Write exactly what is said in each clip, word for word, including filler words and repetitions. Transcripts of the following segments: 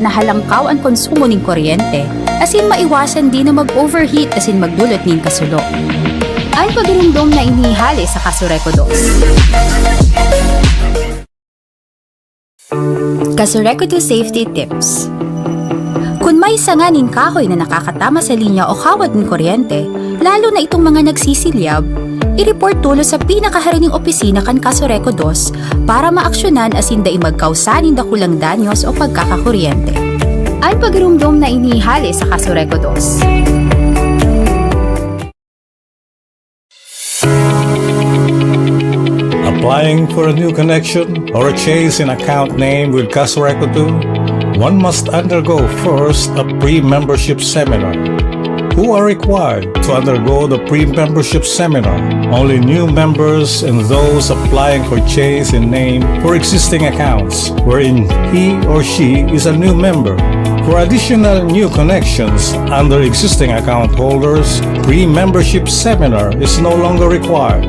na halangkaw an konsumo nin kuryente, asin maiwasan din na mag-overheat asin magdulot nin kasulo. An pagiromdom na ini hale sa Casureco dos. Casureco two Safety Tips. Kun may sanga nin kahoy na nakakatama sa linya o kawad nin kuryente, lalo na itong mga nagsisilyab, i-report tolos sa pinakaharaning opisina kan Casureco dos para maaksyonan asin dai magkausa nin dakulang danyos o pagkakakuryente. An pagiromdom na ini hale sa Casureco dos. Applying for a new connection or a change in account name with Casureco two, one must undergo first a pre-membership seminar. Who are required to undergo the pre-membership seminar? Only new members and those applying for change in name for existing accounts wherein he or she is a new member. For additional new connections under existing account holders, pre-membership seminar is no longer required.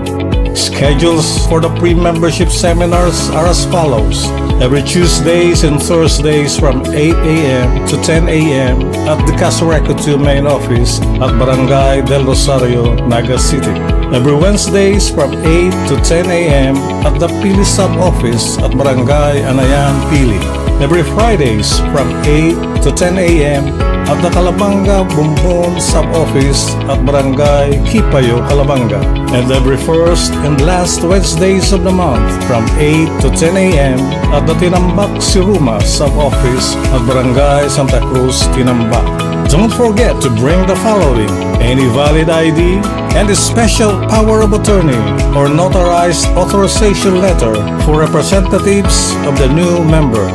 Schedules for the pre-membership seminars are as follows. Every Tuesdays and Thursdays from eight a m to ten a m at the Casureco two main office at Barangay Del Rosario, Naga City. Every Wednesdays from eight to ten a m at the Pili Sub-Office at Barangay Anayan, Pili. Every Fridays from eight to ten a m at the Calabanga Bumbon Sub-Office at Barangay Kipayo, Calabanga. And every first and last Wednesdays of the month from eight to ten a m at the Tinambac Siruma Sub-Office at Barangay Santa Cruz, Tinambac. Don't forget to bring the following: any valid I D and a special power of attorney or notarized authorization letter for representatives of the new member.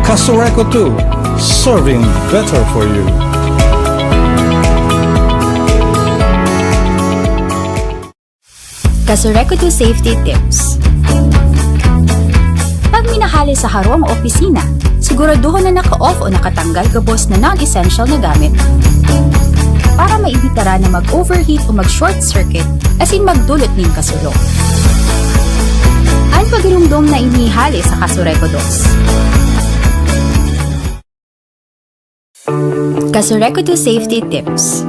Casureco two, serving better for you. Casureco two Safety Tips. Pag minahali sa harong o opisina, siguraduhon na naka-off o nakatanggal gabos na non-essential na gamit para maibitara na mag-overheat o mag-short circuit asin magdulot nin kasulo. An pagiromdom na ini hale sa Casureco dos. Casureco two Safety Tips.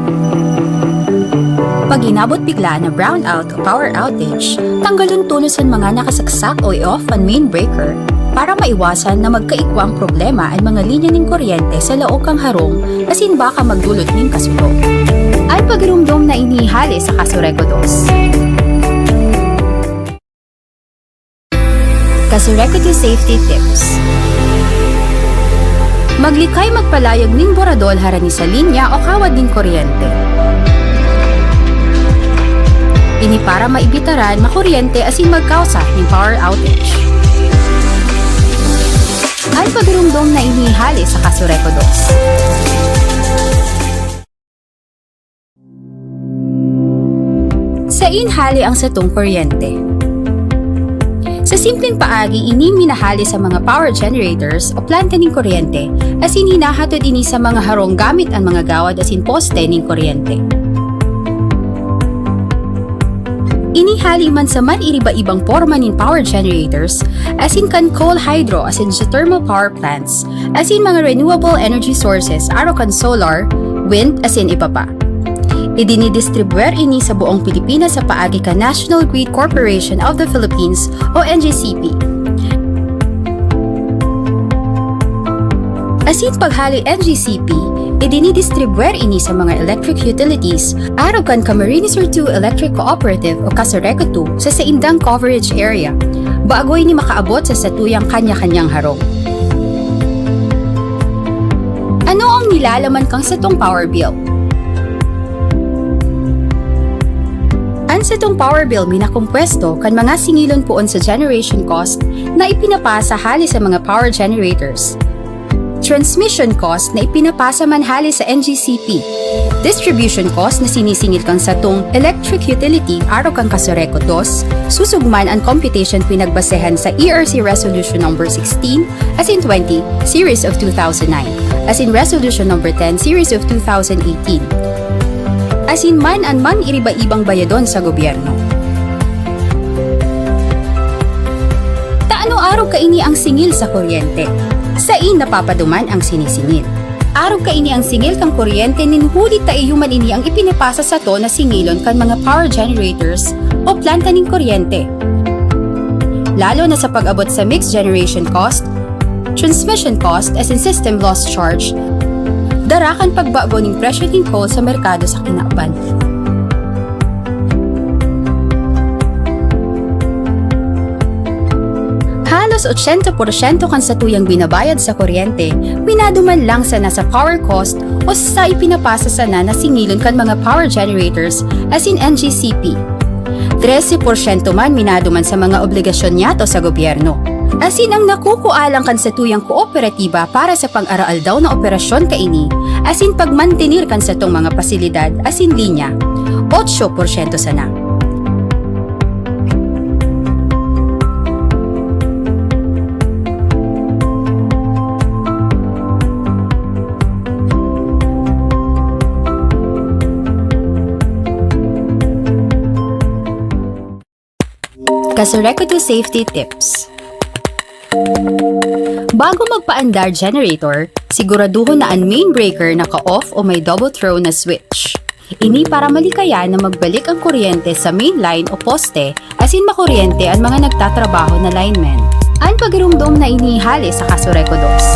Pag inabot bigla na brownout o power outage, tanggalon tolos an mga nakasaksak o i-off an main breaker para maiwasan na magkaigwa ang problema an mga linya nin kuryente sa laog kan harong asin baka magdulot nin kasulo. An pagiromdom na ini hale sa Casureco dos. Casureco two Safety Tips. Maglikay magpalayog nin boradol harani sa linya o kawad nin kuryente. Ini para maibitaran makuryente asin magkausa nin power outage. An pagiromdom na ini hale sa Casureco dos. Sain hale ang satong kuryente? Sa simpleng paagi, ini minahale sa mga power generators o planta nin kuryente, asin hinahatod ini sa mga harong gamit an mga gawad asin poste nin kuryente. Ini hale man sa man-iriba-ibang porma nin power generators, asin kan coal, hydro, asin geothermal power plants, asin mga renewable energy sources, arog kan solar, wind, asin iba pa. Idinidistribuer ini sa buong Pilipinas sa paagi kan National Grid Corporation of the Philippines o N G C P. Asin paghale N G C P, idinidistribuer ini sa mga electric utilities, arog kan Camarines Sur two Electric Cooperative o Casureco two sa saindang coverage area, bago ini makaabot sa satuyang kanya-kanyang harong. Ano ang nilalaman kan satong power bill? An satong power bill minakompuesto kan mga singilon poon sa generation cost na ipinapasa hale sa mga power generators, transmission cost na ipinapasa man hale sa N G C P, distribution cost na sinisingil kan satong electric utility arog kan Casureco dos, susog man an computation pinagbasehan sa E R C Resolution Number sixteen asin twenty, Series of two thousand nine, asin Resolution Number ten, Series of two thousand eighteen, asin man an man-iriba-ibang bayadon sa gobyerno. Ta ano arog kaini ang singil sa kuryente? Sain napapaduman ang sinisingil. Arog kaini ang singil kan kuryente nin huli ta iyo man ini ang ipinapasa sato na singilon kan mga power generators o planta nin kuryente. Lalo na sa pag-abot sa mixed generation cost, transmission cost asin system loss charge, dara kan pagbago nin presyo nin coal sa merkado sa kinaban. Halos ochenta porsyento kan satuyang binabayad sa kuryente, minaduman lang sana sa power cost o sa ipinapasa sana na singilon kan mga power generators asin N G C P. Trese porsyento man minaduman sa mga obligasyon niyato sa gobyerno. Asin ang nakukua lang kan satuyang kooperatiba para sa pang-araaldaw na operasyon kaini, asin pagmantener kan satong mga pasilidad asin linya, otso porsyento sana. Kasureku two safety tips. Bago magpaandar generator, siguraduhon na an main breaker naka-off o may double throw na switch. Ini para malikayan na magbalik ang kuryente sa main line o poste asin makuryente an mga nagtatrabaho na linemen. An pagirumdom na ini hale sa Kasureku dos.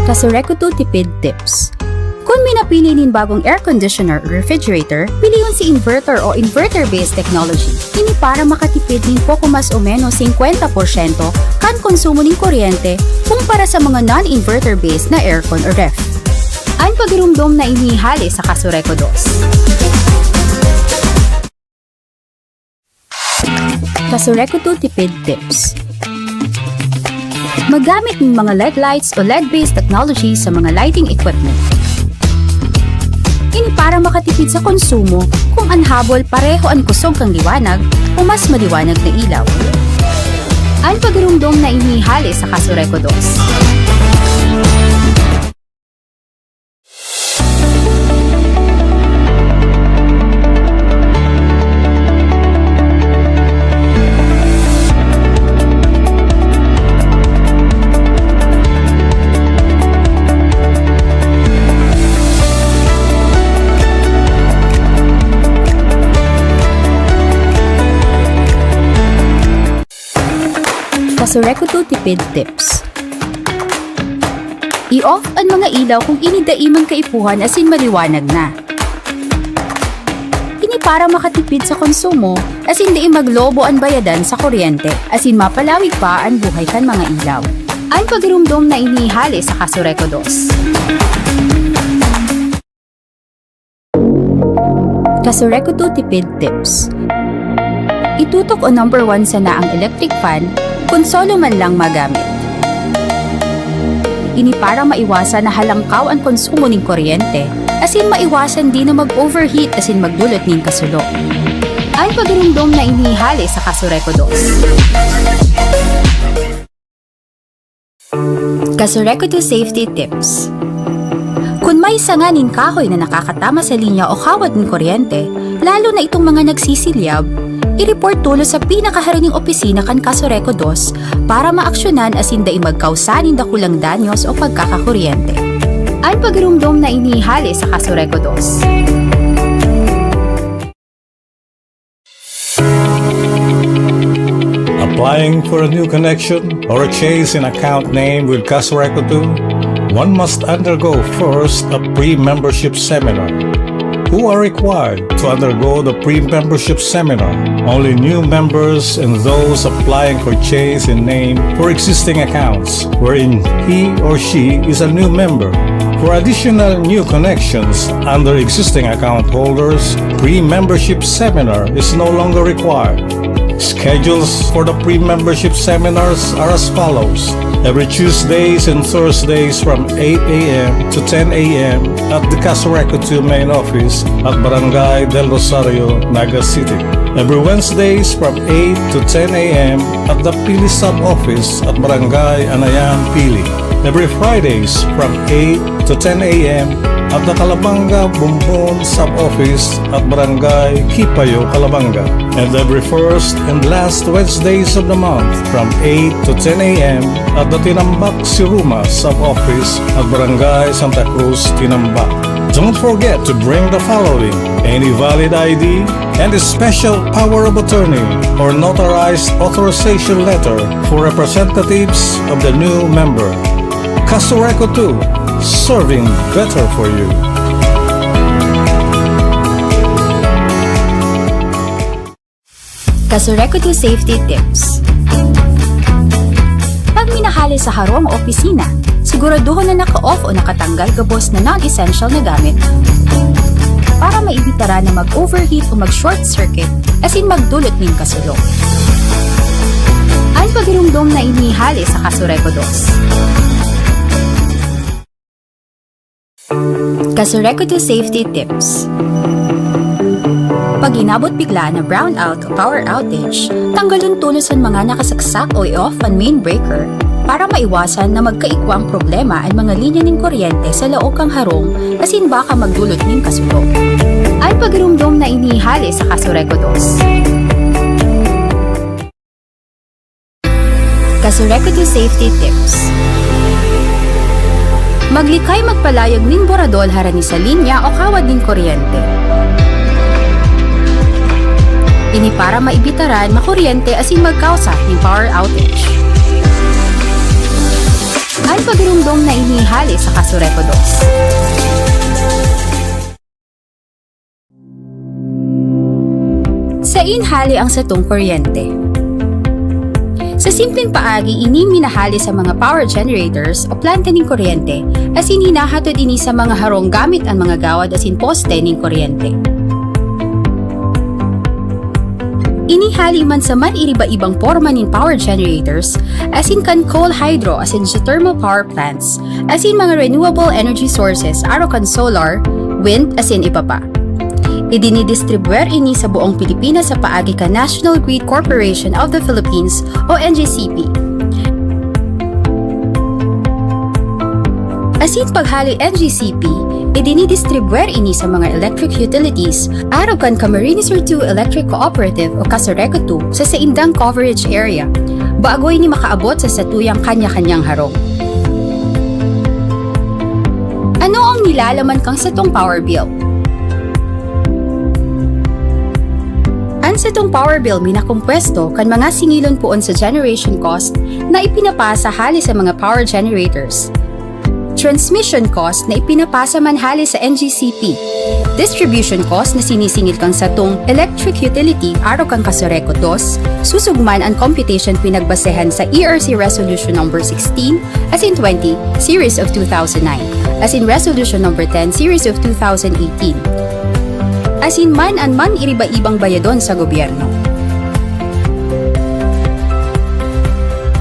Kasureku two tipid tips. Kun minapili nin bagong air conditioner o refrigerator, pilion si inverter o inverter-based technology. Ini para makatipid nin poko mas o menos singkwenta porsyento kan konsumo nin kuryente kumpara sa mga non-inverter-based na aircon o ref. An pagirumdom na ini hale sa Kasureku dos. Kasureku two tipid tips. Maggamit nin mga L E D lights o L E D-based technology sa mga lighting equipment. Ini para makatipid sa konsumo kun an habol pareho an kusog kan liwanag o mas maliwanag na ilaw. An pagirumdom na ini hale sa Kasureku dos. Kasureku two tipid tips. I-off an mga ilaw kun ini dai man kaipuhan asin maliwanag na. Ini para makatipid sa konsumo, asin dai maglobo an bayadan sa kuryente, asin mapalawig pa an buhay kan mga ilaw. An pagirumdom na ini hale sa Casureco dos. Casureco two Tipid Tips. Itutok o number one sana ang electric fan kun solo man lang magamit. Ini para maiwasan na halangkaw an konsumo nin kuryente, asin maiwasan din na mag-overheat asin magdulot nin kasulo. An pagirumdom na ini hale sa Casureco dos. Casureco two Safety Tips. Kun may sanga nin kahoy na nakakatama sa linya o kawad nin kuryente, lalo na itong mga nagsisilyab, i-report tolos sa pinakaharong ning opisina kan Casureco dos para maaksyonan asin dai magkausa nin dakulang danyos o pagkakakuryente. An pagirumdom na ini hale sa Casureco dos. Applying for a new connection or a change in account name with Casureco two, one must undergo first a pre-membership seminar. Who are required to undergo the pre-membership seminar? Only new members and those applying for change in name for existing accounts wherein he or she is a new member. For additional new connections under existing account holders, pre-membership seminar is no longer required. Schedules for the pre-membership seminars are as follows. Every Tuesdays and Thursdays from eight a m to ten a m at the Casureco two main office at Barangay Del Rosario, Naga City. Every Wednesdays from eight to ten a m at the Pili Sub-Office at Barangay Anayan, Pili. Every Fridays from eight to ten a m at the Calabanga Bumbon Sub-Office at Barangay Kipayo, Calabanga. And every first and last Wednesdays of the month from eight to ten a m at the Tinambak Siruma Sub-Office at Barangay Santa Cruz, Tinambak. Don't forget to bring the following: any valid I D and a special power of attorney or notarized authorization letter for representatives of the new member. Casureco two, serving better for you. Casureco two Safety Tips. Pag minahali sa harong o opisina, siguraduhon na naka-off o nakatanggal gabos na non-essential na gamit para maibitaran na mag-overheat o mag-short circuit asin magdulot nin kasulo. An pagirumdom na ini hale sa Casureco dos. Casureco two Safety Tips. Pag inabot bigla na brownout o power outage, tanggalon tolos an mga nakasaksak o i-off an main breaker para maiwasan na magkaigwang problema an mga linya nin kuryente sa laog kan harong asin baka magdulot nin kasulo. An pagirumdom na ini hale sa Casureco dos. Casureco two Safety Tips. Maglikay magpalayag nin boradol harani sa linya o kawad nin kuryente. Ini para maibitaran makuryente asin magkausa nin power outage. An pagirumdom na ini hale sa Casureco dos. Sain hale ang satong kuryente? Sa simpleng paagi, ini minahale sa mga power generators o planta nin kuryente, asin hinahatod ini sa mga harong gamit an mga gawad asin poste nin kuryente. Ini hale man sa man-iriba-ibang porma nin power generators, asin kan coal, hydro, asin geothermal power plants, asin mga renewable energy sources, arog kan solar, wind, asin iba pa. Idinidistribwer ini sa buong Pilipinas sa paagi kan National Grid Corporation of the Philippines o N G C P. Asin paghale N G C P, idinidistribwer ini sa mga electric utilities, arog kan Camarines Sur two Electric Cooperative o Casureco two sa saindang coverage area, bago ini makaabot sa satuyang kanya-kanyang harong. Ano ang nilalaman kan satong power bill? An satong power bill minakompuesto kan mga singilon poon sa generation cost na ipinapasa hale sa mga power generators. Transmission cost na ipinapasa man hale sa N G C P. Distribution cost na sinisingil kan satong electric utility arog kan Kasureco dos, susog man an computation pinagbasehan sa E R C Resolution Number sixteen, asin twenty, Series of two thousand nine, asin Resolution Number ten, Series of two thousand eighteen. Asin man an man iriba-ibang bayadon sa gobyerno.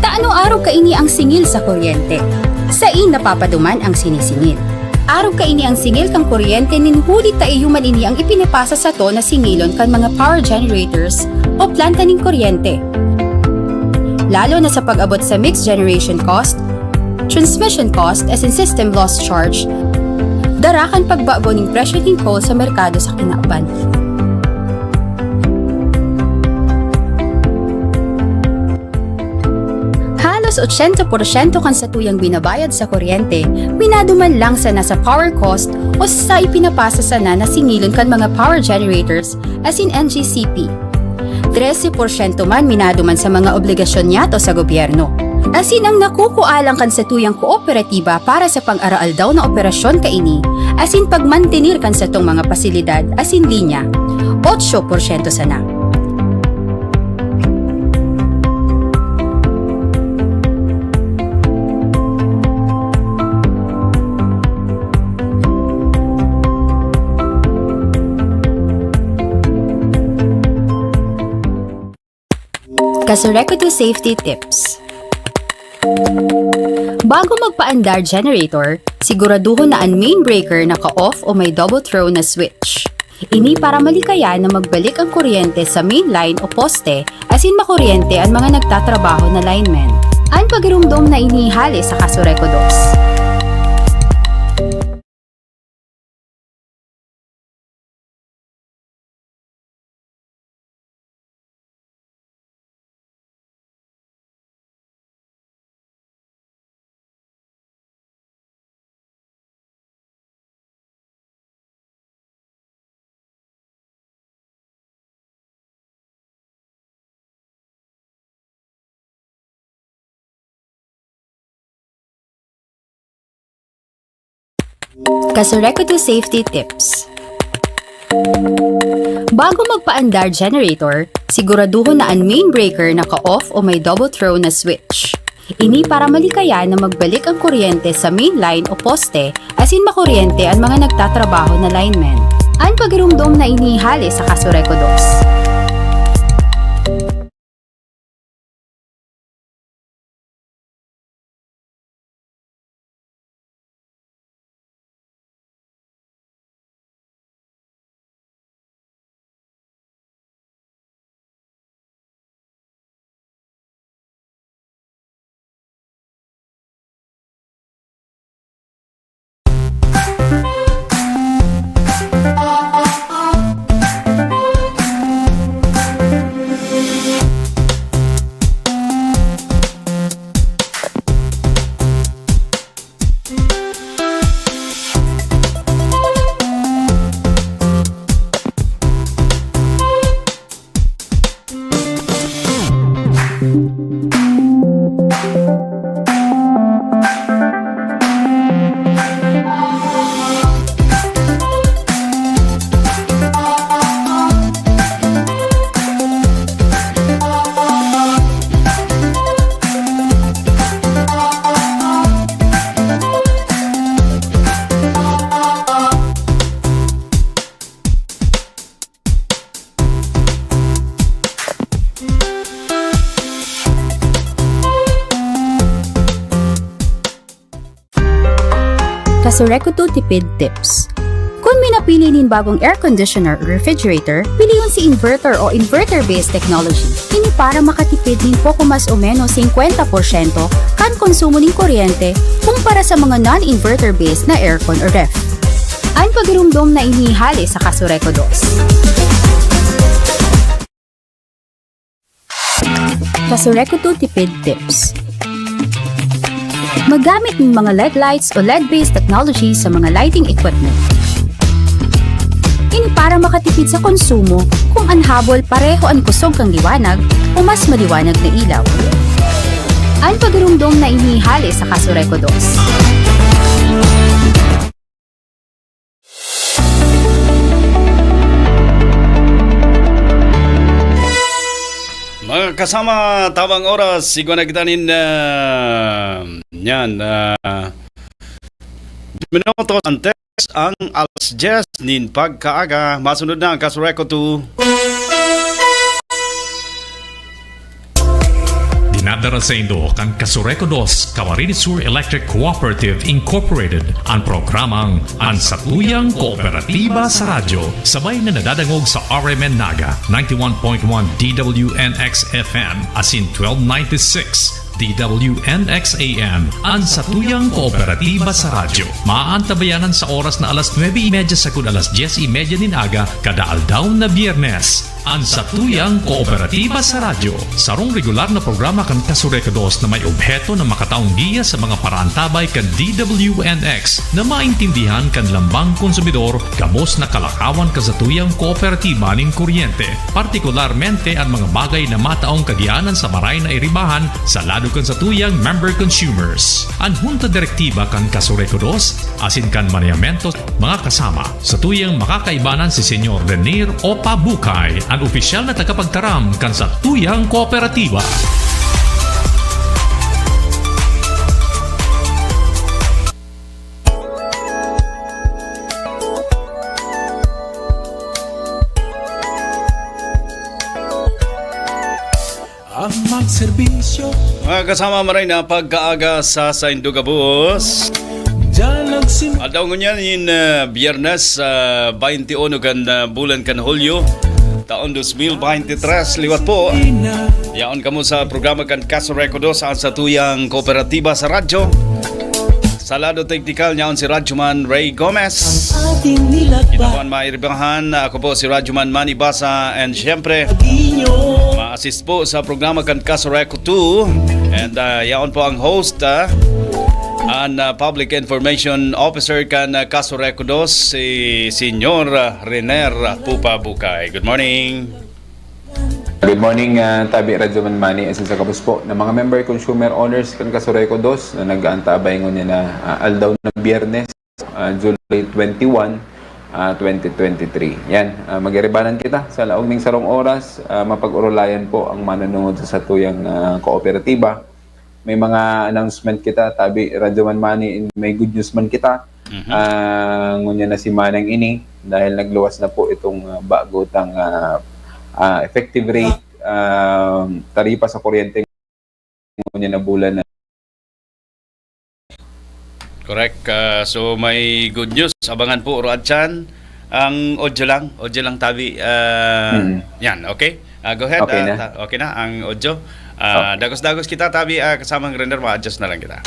Ta ano arog kaini ang singil sa kuryente? Sain napapaduman ang sinisingil. Arog kaini ang singil kan kuryente nin huli ta iyo man ini ang ipinapasa sato na singilon kan mga power generators o planta nin kuryente. Lalo na sa pag-abot sa mixed generation cost, transmission cost asin system loss charge, dara kan pagbago nin presyo nin coal sa merkado sa kinaban. Halos ochenta porsyento kan satuyang binabayad sa kuryente, minaduman lang sana sa power cost o sa ipinapasa sana na singilon kan mga power generators asin N G C P. Trese porsyento man minaduman sa mga obligasyon niyato sa gobyerno. Asin ang nakukua lang kan satuyang kooperatiba para sa pang-araaldaw na operasyon kaini, asin pagmantener kan satong mga pasilidad asin linya, otso porsyento sana. Kasureco two Safety Tips. Bago magpaandar generator, siguraduhon na an main breaker naka-off o may double throw na switch. Ini para malikayan na magbalik ang kuryente sa main line o poste asin makuryente an mga nagtatrabaho na linemen. An pagiromdom na ini hale sa Kasureco dos. Kasureco two Safety Tips. Bago magpaandar generator, siguraduhon na an main breaker naka-off o may double throw na switch. Ini para malikayan na magbalik ang kuryente sa main line o poste asin makuryente an mga nagtatrabaho na linemen. An pagiromdom na ini hale sa Kasureco dos. Kasureco two Tipid Tips. Kun minapili nin bagong air conditioner o refrigerator, pilion si inverter o inverter-based technology. Ini para makatipid nin poko mas o menos singkwenta porsyento kan konsumo nin kuryente kumpara sa mga non-inverter-based na aircon o ref. An pagiromdom na ini hale sa Kasureco dos. Kasureco two Tipid Tips. Maggamit ng mga L E D lights o L E D-based technology sa mga lighting equipment. Ini para makatipid sa konsumo kung an habol pareho an kusog kan liwanag o mas maliwanag na ilaw. An pagiromdom na ini hale sa Kasureco dos. Mga kasama, tabang oras, igwa na kita nin, ah, yan, ah, minutos antes ang alas diyes nin pagkaaga. Masunod na ang Kasureko two. Dinadara saindo kan Kasureko dos, Camarines Sur Electric Cooperative Incorporated, an programang An Satuyang Kooperatiba sa Radyo, sabay na nadadangog sa R M N Naga, ninety-one point one D W N X F M, asin twelve ninety-six D W N X A M, An Satuyang Kooperatiba sa Radyo. Maaantabayanan sa oras na alas nuebe y media sagkod alas dyes y media nin aga, kada aldaw na Biyernes. An Satuyang Kooperatiba sa Radyo, sarong regular na programa kan Kasureko dos na may obheto na makataong giya sa mga paraantabay kan D W N X na maintindihan kan lambang konsumidor gabos na kalakawan kan satuyang kooperatiba nin kuryente, partikularmente an mga bagay na mataong kagianan sa maray na iribahan sa lado kan satuyang member consumers. An Hunta Direktiba kan Kasureko dos asin kan Manehamentos, mga kasama, satuyang makakaibanan si Senyor Renier Opa Bukay, an opisyal na tagapagtaram kan satuyang kooperatiba. Ang magserbisyo. Mga kasama, maray na pagkaaga sa saindo gabos. Diyan nagsim- Aldaw ngunyan in, ah, Biyernes, ah, twenty-one kan, ah, bulan kan Hulyo, taon dos mil veintitrés. Liwat po, yaon kamo sa programa kan Kasureko dos, An Satuyang Kooperatiba sa Radyo. Sa lado teknikal, yaon si Radyoman Ray Gomez. Ating nilakbay. Kinabuhan, mga iribahan, ako po si Radyoman Manny Basa, and syempre, ma-assist po sa programa kan Kasureko two. And, ah, yaon po ang host, ah, an, ah, Public Information Officer kan, ah, Kasureko dos, si Senyor, ah, Renier Pupa Bukay. Good morning. Good morning, ah, Tabi Radyoman Manny, asin sa gabos po na mga member consumer owners kan Kasureko dos na nag-aantabay ngunyan na, ah, aldaw na Biyernes, ah, July twenty-one, ah, twenty twenty-three. Yan, ah, mag-iribanan kita sa laog ning sarong oras, ah, mapag-orolayan po ang manunungod sa satuyang, ah, kooperatiba. May mga announcement kita, Tabi Radyoman Manny, and may good news man kita. Mhm. Ah, ngunyan na semana ini, dahil nagluwas na po itong, ah, bago tang, ah, ah, effective rate, ah, taripa sa kuryente ngunyan na bulan na. Correct. Ah, so, may good news. Abangan po, Road Chan. Ang audio lang. Audio lang, Tabi. Ah, Mm. yan, okay? Ah, go ahead. Okay Ah, na. ta-, okay na ang audio. Ah, Oh. dagos-dagos kita, Tabi. Ah, kasamang Renier, ma-adjust na lang kita.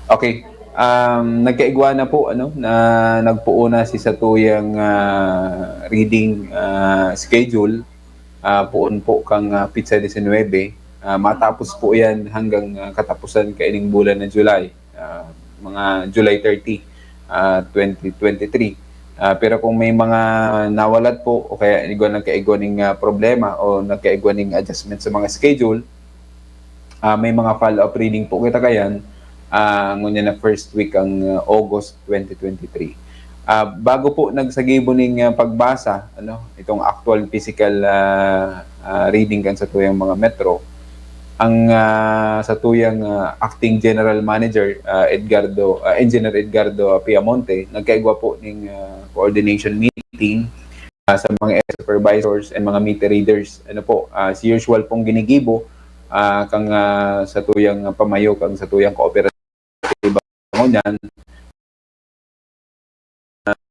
Okay. Um, nagkaigwa na po, ano, na nagpuon na si satuyang, ah, reading, ah, schedule. Ah, poon po kang, ah, petsa disinwebe. Ah, matapos po yan hanggang, ah, katapusan kaining bulan na July. Ah, mga July thirty, ah, twenty twenty-three. Ah, pero kung may mga nawalat po o kaya igwa, nagkaigwa ning, ah, problema o nagkaigwa ning adjustment sa mga schedule, ah, may mga follow-up reading po kita kayan, ah, ngunyan na first week ang, ah, August twenty twenty-three. Ah, bago po nagsagibo ning, ah, pagbasa, ano, itong actual physical, ah, ah, reading kan satuyang mga metro, ang, ah, satuyang, ah, Acting General Manager, ah, Edgardo, ah, Engineer Edgardo Piamonte, nagkaigwa po ning, ah, coordination meeting, ah, sa mga supervisors and mga meter readers. Ano po, ah, si usual pong ginigibo, ah, kang, ah, satuyang pamayo, kang satuyang kooperatiba ngunyan,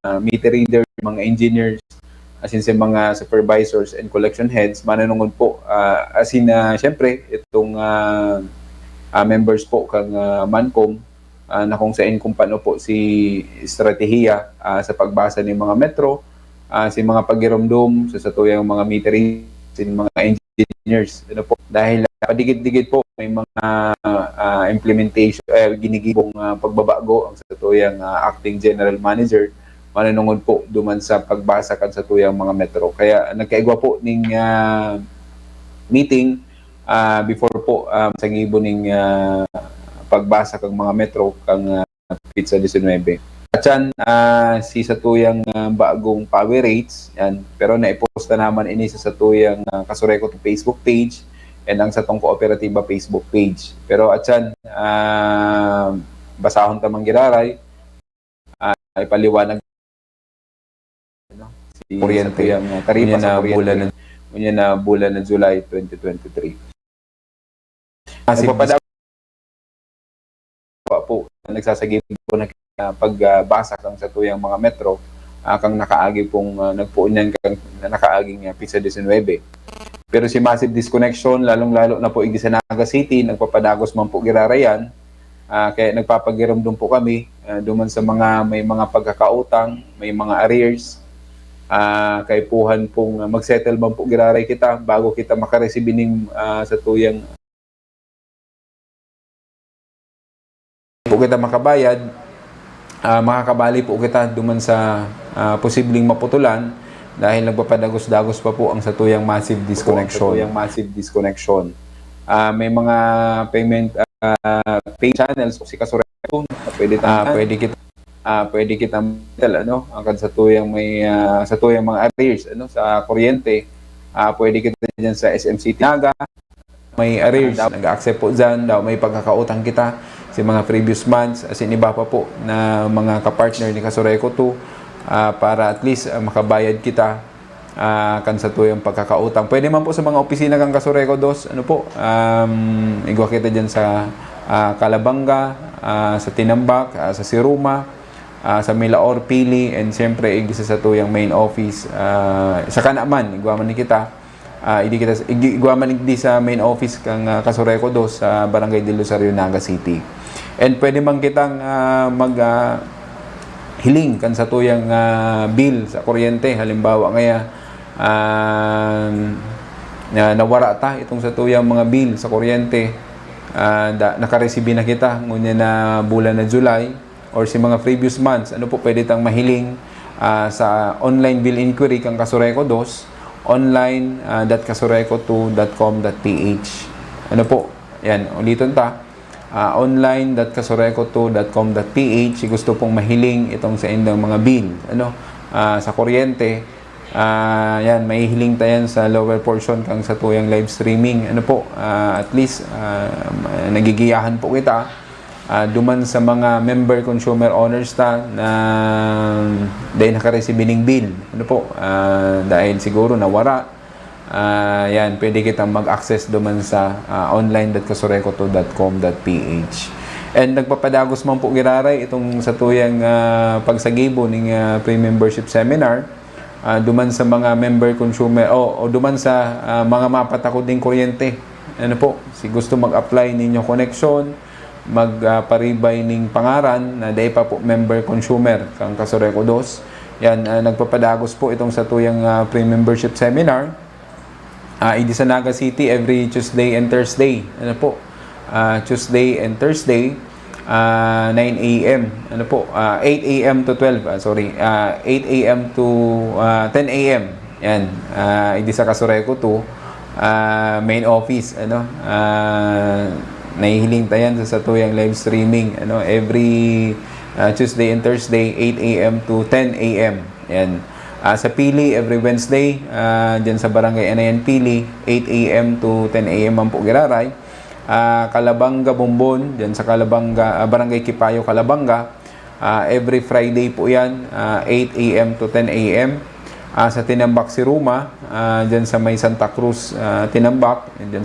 ah, meter reader, mga engineers, asin sa mga supervisors and collection heads, manunungod po, ah, asin, ah, siyempre, itong, ah, ah, members po kang, ah, Mancom, ah, na kung sain kung paano po si estratehiya, ah, sa pagbasa ng mga metro, ah, si mga pagiromdom sa satuyang mga meter readers, sin mga engineers, ano po. Dahil, ah, padikit-dikit po, may mga, ah, implementation, eh, ginigibong, ah, pagbabago ang satuyang, ah, acting general manager, manunungod po duman sa pagbasa kan satuyang mga metro. Kaya nagkaigwa po ning, ah, meeting, ah, before po, ah, sa gibo ning, ah, pagbasa kang mga metro, kang, ah, petsa disinwebe. At yan, ah, si satuyang, ah, bagong power rates, yan. Pero naiposta naman ini sa satuyang, ah, Kasureco to Facebook page and ang satong kooperatiba Facebook page. Pero at yan, ah, basahon ta man giraray, ah, ipaliwanag, ano, si kuryente. Satuyang, ah, taripa sa kuryente. Unya na bulan na July twenty twenty-three. Ah, si Nagpapada- po, nagsasagibo na, ah, pagbasa kan satuyang mga metro, ah, kan nakaagi pong, ah, nagpoon niyan kan nakaaging, ah, petsa disinwebe. Pero si massive disconnection, lalong-lalo na po igdi sa Naga City, nagpapadagos man po giraray yan. Ah, kaya nagpapagiromdom po kami, ah, duman sa mga may mga pagkakautang, may mga arrears. Ah, kaipuhan pong, ah, mag-settle man po giraray kita bago kita makaresibi ning, ah, satuyang po kita makabayad, ah, makakabali po kita duman sa, ah, posibleng maputulan dahil nagpapadagos-dagos pa po ang satuyang massive disconnection. Ang satuyang massive disconnection. Ah, may mga payment, ah, pay channels po si Kasureco na pwede Ah, tanan. pwede kita, ah, pwede kita, ano, ang kan satuyang may, ah, satuyang mga arrears, ano, sa kuryente. Ah, pwede kita dyan sa S M C Naga, may arrears, nag-accept po dyan, daw may pagkakautang kita sa mga previous months, as in iba pa po na mga kapartner ni Kasureco two, ah, para at least, ah, makabayad kita, ah, kan satuyang pagkakautang. Pwede man po sa mga opisina kan Kasureco dos, ano po, um, igwa kita dyan sa, ah, Calabanga, ah, sa Tinambac, ah, sa Siruma, ah, sa Milaor, Pili, and siyempre, igdi sa satuyang main office. Ah, sa Canaman, igwa man ni kita. Ah, igdi kita, ig-, igwa man igdi sa main office kan, ah, Kasureco dos sa Barangay Del Rosario, Naga City. And pwede man kitang, ah, mag, ah, hiling kan satuyang, ah, bill sa kuryente. Halimbawa ngaya, ah, na nawara ta itong satuyang mga bill sa kuryente. Ah, da-, nakaresibi na kita ngunyan na bulan na July or sa mga previous months. Ano po pwede tang mahiling, ah, sa online bill inquiry kan Kasureco dos, online, ah, dot kasureco two dot com dot P H. Ano po? Yan, uliton ta. Ah, online dot kasureco two dot com dot P H, si gusto pong mahiling itong saindang mga bill, ano, ah, sa kuryente, ah, yan, mahihiling ta yan sa lower portion kan satuyang live streaming. Ano po, ah, at least, ah, nagigiyahan po kita, ah, duman sa mga member consumer owners ta na dai nakaresibi ning bill. Ano po, ah, dahil siguro nawara, ah, yan, pwede kitang mag-access duman sa, ah, online dot kasureco two dot com dot P H. And nagpapadagos man po giraray itong satuyang, ah, pagsagibo ning, ah, free membership seminar, ah, duman sa mga member consumer o, o duman sa, ah, mga mapatakod ning kuryente. Ano po, si gusto mag-apply ninyo koneksyon, mag, ah, paribay ning pangaran na dai pa po member consumer kan Kasureco dos. Yan, ah, nagpapadagos po itong satuyang, ah, free membership seminar. Ah, igdi sa Naga City every Tuesday and Thursday. Ano po? Ah, Tuesday and Thursday, ah, nine A M. Ano po? Ah, eight A M to twelve. Ah, sorry. Ah, eight A M to, ah, ten A M. Yan. Ah, igdi sa Kasureco two, ah, main office, ano, ah, nahihiling ta yan sa satuyang live streaming, ano, every, ah, Tuesday and Thursday, eight A M to ten A M. Yan. Ah, sa Pili, every Wednesday, ah, dyan sa Barangay Anayan, Pili, eight A M to ten A M man po giraray. Ah, Calabanga, Bombon, dyan sa Calabanga, ah, Barangay Kipayo, Calabanga, ah, every Friday po yan, ah, eight A M to ten A M. Ah, sa Tinambac, Siruma, ah, dyan sa may Santa Cruz, ah, Tinambac, dyan,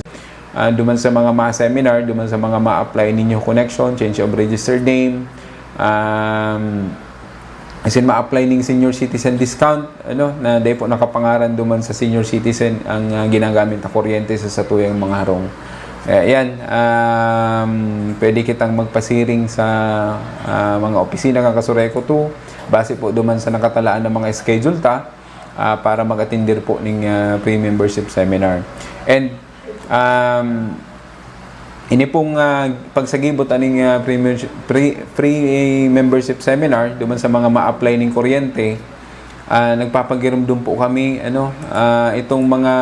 ah, duman sa mga ma-seminar, duman sa mga ma-apply ninyo connection, change of registered name, um, as in, ma-apply ning senior citizen discount, ano, na dai po nakapangaran duman sa senior citizen ang, ah, ginagamit na kuryente sa satuyang mga harong. Eh, yan, um, pwede kitang magpasiring sa, ah, mga opisina kan Kasureco two, base po duman sa nakatalaan na mga schedule ta, ah, para mag-atender po ning, ah, free membership seminar. And, um, ini pong, ah, pagsagibo ta ning, ah, free membership, free, free membership seminar, duman sa mga ma-apply ning kuryente, ah, nagpapagirumdom po kami, ano, ah, itong mga,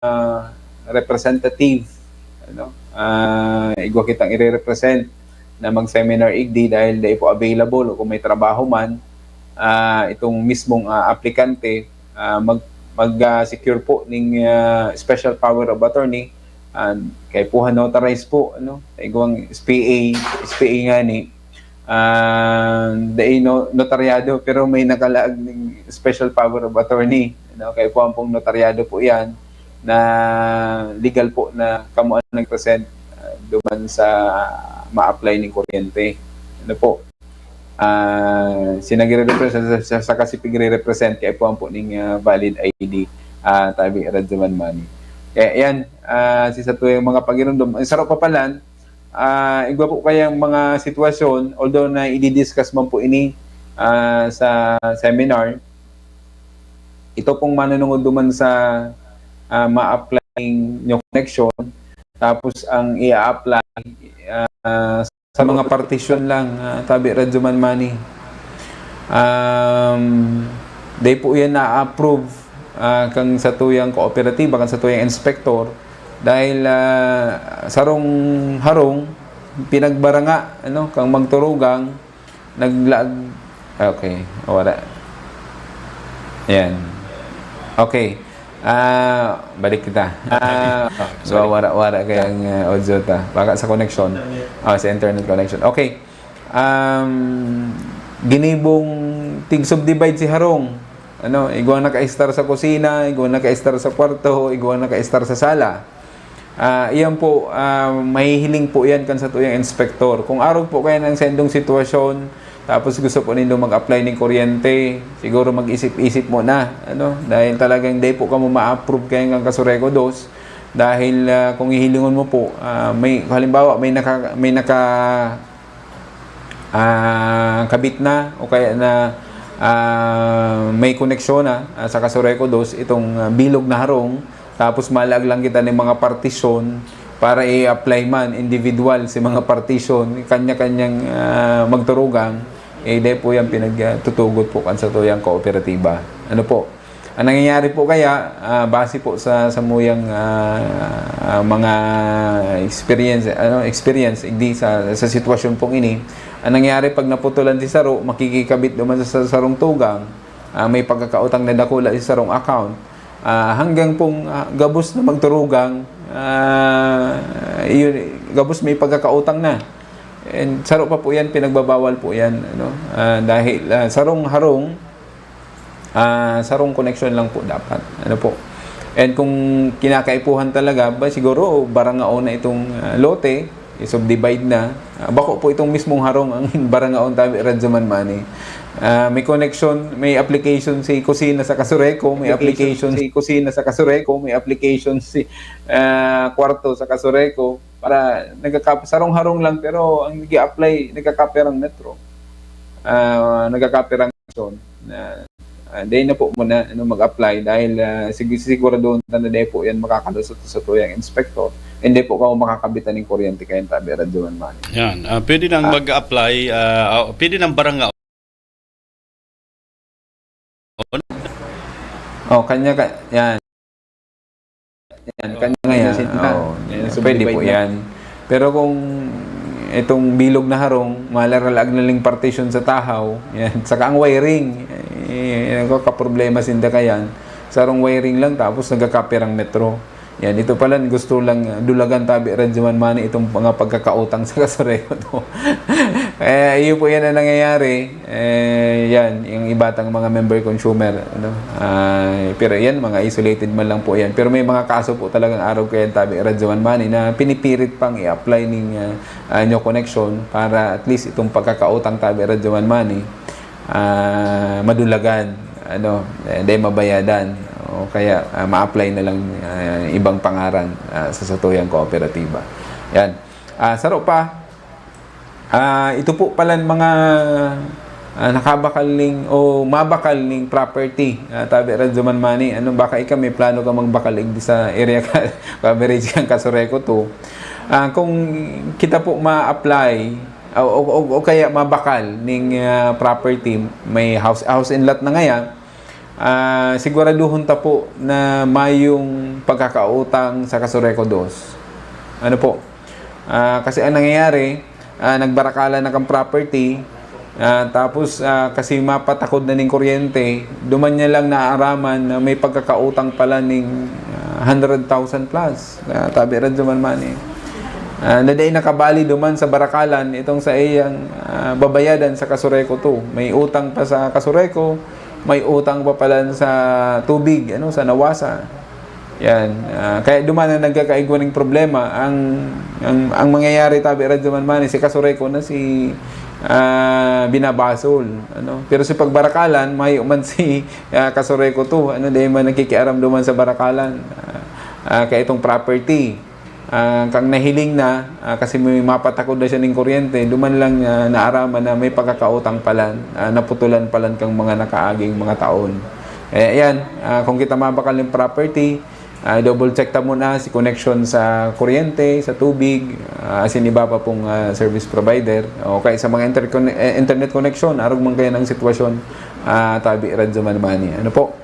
ah, representative, ano, ah, igwa kitang ire-represent na mag-seminar igdi dahil dai po available o kung may trabaho man, ah, itong mismong, ah, aplikante, ah, mag-, mag, ah, secure po ning, ah, special power of attorney, ah, kaipuhan notarize po, ano, igwang S P A, S P A ngani, ah, dai no-, notaryado, pero may nakalaag ning special power of attorney, ano, kaipuhan pong notaryado po yan na legal po na kamo ang nag-present, ah, duman sa ma-apply ning kuryente. Ano po? Ah, sinagire-represent, sa, sa, sa kasi pigre-represent, kaipuhan po ning, ah, valid I D, ah, tabi Radyo Man Money. Kaya yan, ah, si sa tuyang mga pagirumdom. Ang sarap pa palan, ah, igwa po kayang mga sitwasyon, although na i-discuss man po ini, ah, sa seminar, ito pong manunungod duman sa, ah, ma-apply nyo connection, tapos ang i-apply, ah, sa mga partition lang, ah, tabi Radyo Man Money. Um, dai po yan na-approve, ah, kang sa tuyang kooperatiba, kang sa tuyang inspektor, dahil, ah, sarong harong, pinagbaranga, ano, kang magturugang, naglaag, okay, wala. Yan. Okay. Ah, balik kita. Ah, so, wala, wala kayang, ah, audio ta. Baka sa connection. Ah, sa internet connection. Okay. Um, ginibong tig-subdivide si harong. Ano, igwa naka-estar sa kusina, igwa naka-estar sa kwarto, igwa naka-estar sa sala. Ah, iyan po, ah, mahihiling po iyan kan satuyang inspektor. Kung arog po kaya ng sendong sitwasyon, tapos gusto po nindo mag-apply ning kuryente, siguro mag-isip-isip muna, ano? Dahil talagang dai po kamo ma-approve kaya ng Kasureco dos. Dahil, ah, kung hihilingon mo po, ah, may, halimbawa, may naka-, may naka-, ah, kabit na o kaya na, ah, may koneksyon na, ah, sa Kasureco dos, itong, ah, bilog na harong, tapos malaag lang kita ng mga partisyon para i-apply man individual si mga partisyon, kanya-kanyang, ah, magturugang, eh, dai po yan pinagtutugot po kan satuyang kooperatiba. Ano po? Ang nangyayari po kaya, ah, base po sa samuyang, ah, ah, mga experience, ano, experience, igdi sa, sa sitwasyon pong ini, ang nangyayari, pag naputulan si saro, makikikabit naman sa, sa sarong tugang, ah, may pagkakautang na dakula sa sarong account, ah, hanggang pong, ah, gabos na magturugang, ah, yun, gabos may pagkakautang na. And saro pa po yan, pinagbabawal po yan, ano? Ah, dahil, ah, sarong harong, ah, sarong koneksyon lang po dapat. Ano po? And kung kinakaipuhan talaga, ba, siguro barangaon na itong, ah, lote, i-subdivide na. Ah, bako po itong mismong harong ang barangaon tabi Radyo Man Money. Ah, may connection, may application si Kusina sa Kasureco, may application si Kusina sa Kasureco, may application si, ah, Kwarto sa Kasureco. Para nagkakap-, sarong harong lang, pero ang nag-a-apply, nagkakapirang metro. Ah, nagkakapirang zone na, ah, dai na po muna, ano, mag-apply dahil, ah, sig-, siguraduhon ta na dai po yan makakalusot sa tuyang inspektor. Hindi po kamo makakabitan ng kuryente kayan tabi Radyo Man Money. Yan. Ah, pwede nang Ah. mag-apply, ah, ah, pwede nang barangay. Oh, kanya ka, yan. Yan, Oh, kanya nga yan. Yan, Oo. Yan, pwede po subdivided na. Yan. Pero kung itong bilog na harong, malaralag na lang partition sa tahaw, yan. Saka ang wiring, eh, yan ang kaproblema sinda kayan. Sarong wiring lang, tapos nagkakapirang metro. Yan, ito pala, gusto lang, ah, dulagan tabi Radyo Man Money itong mga pagkakautang sa Kasureco to. Eh, iyo po yan ang nangyayari. Eh, yan, yung iba tang mga member consumer, ano? Ah, pero yan, mga isolated man lang po yan. Pero may mga kaso po talagang arog kayan tabi Radyo Man Money na pinipirit pang i-apply ning, ah, ah, New Connection para at least itong pagkakautang tabi Radyo Man Money, ah, madulagan, ano, eh, di mabayadan. O kaya, ah, ma-apply na lang, ah, ibang pangaran, ah, sa satuyang kooperatiba. Yan. Ah, saro pa, ah, ito po palan mga, ah, nakabakal ning o mabakal ning property, ah, tabi Radyo Man Money. Ano, baka ika may plano ka magbakal igdi sa area ka, coverage kang Kasureco to. Ah, kung kita po ma-apply, o, o, o, o kaya mabakal ning, ah, property, may house, house and lot na ngayan, ah, siguraduhon ta po na mayong pagkakautang sa Kasureco dos. Ano po? Ah, kasi ang nangyayari, ah, nagbarakalan na kan property, ah, tapos, ah, kasi mapatakod na nin kuryente, duman niya lang naaraman na may pagkakautang pala ning, ah, hundred thousand plus, ah, tabi Radyo Man Money. Ah, na dai nakabali duman sa barakalan itong sa iyang, ah, babayadan sa Kasureco two. May utang pa sa Kasureco, may utang pa pala sa tubig, ano, sa Nawasa. Yan. Ah, kaya duman na nagkakaigwa ning problema. Ang, ang, ang mangyayari, tabi Radyo Man Money, si Kasureco na si, ah, binabasol, ano. Pero si pagbarakalan, mayo man si, ah, Kasureco two, ano, dai man nakikiaram duman sa barakalan. Ah, ah, kaya itong property, ah, kang nahiling na, ah, kasi may mapatakod na siya ning kuryente, duman lang, ah, naaraman na may pagkakautang palan, ah, naputulan palan kang mga nakaaging mga taon. Eh, ayan, ah, kung kita mabakal yung property, ah, double check ta muna si connection sa kuryente, sa tubig, ah, asin iba pa pong, ah, service provider. O kaya sa mga intercon-, eh, internet connection, arog man kayo ng sitwasyon, ah, tabi Radyo Man Money. Ano po?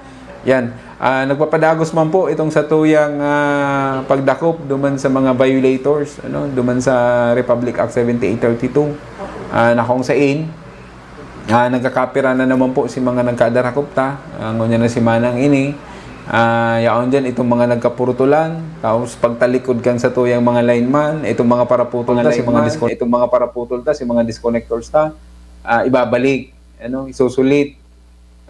Yan. Ah, nagpapadagos man po itong satuyang, ah, pagdakop duman sa mga violators, ano, duman sa Republic Act seventy-eight thirty-two, ah, na kung sain, ah, nagkakapira na naman po si mga nagkadarakop ta, ah, ngunyan na semana ini, ah, yaon dyan itong mga nagkapurutulan, tapos pagtalikod kan satuyang mga lineman, itong mga paraputol ta, si mga discon-, itong mga paraputol ta, si mga disconnectors ta, ah, ibabalik, ano, isusulit.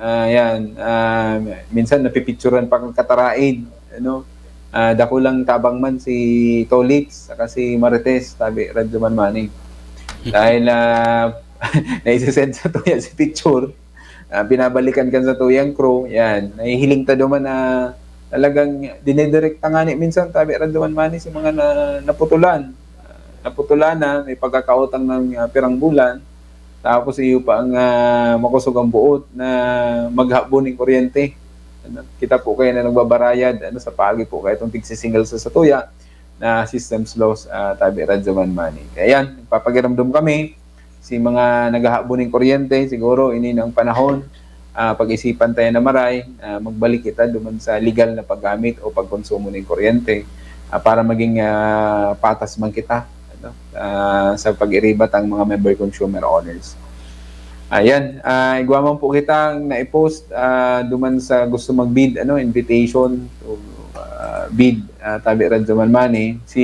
Ah, yan. Ah, minsan napipicturan pa kan kataraid, ano? Ah, dakulang tabang man si Tolits saka si Marites, tabi Radyo Man Money. Dahil, ah, naisisend sa tuya si picture, ah, binabalikan kan sa tuyang crew, yan. Nahihiling ta duman na talagang dinidirekta ngani minsan, tabi Radyo Man Money, si mga na-, naputulan. Ah, naputulan na, may pagkakautang ng, ah, pirang bulan. Tapos iyo pa ang, ah, makosog ang buot na maghabo nin kuryente. Ano, kita po kayo na nagbabarayad, ano, sa paagi po kayo itong tigsisingal sa satuya na systems loss, ah, tabi Radyo Man Money. Kaya yan, nagpapakiramdam kami, si mga naghahabo nin kuryente, siguro ini na ang panahon, ah, pag-isipan tayo na maray, ah, magbalik kita duman sa legal na paggamit o pagkonsumo nin kuryente, ah, para maging, ah, patas man kita, ano, ah, sa pag-iriba tang mga member consumer owners. Ayan, ah, igwa man po kitang nai-post, ah, duman sa gusto mag-bid, ano, invitation to, ah, bid, ah, tabi Radyo Man Money. Si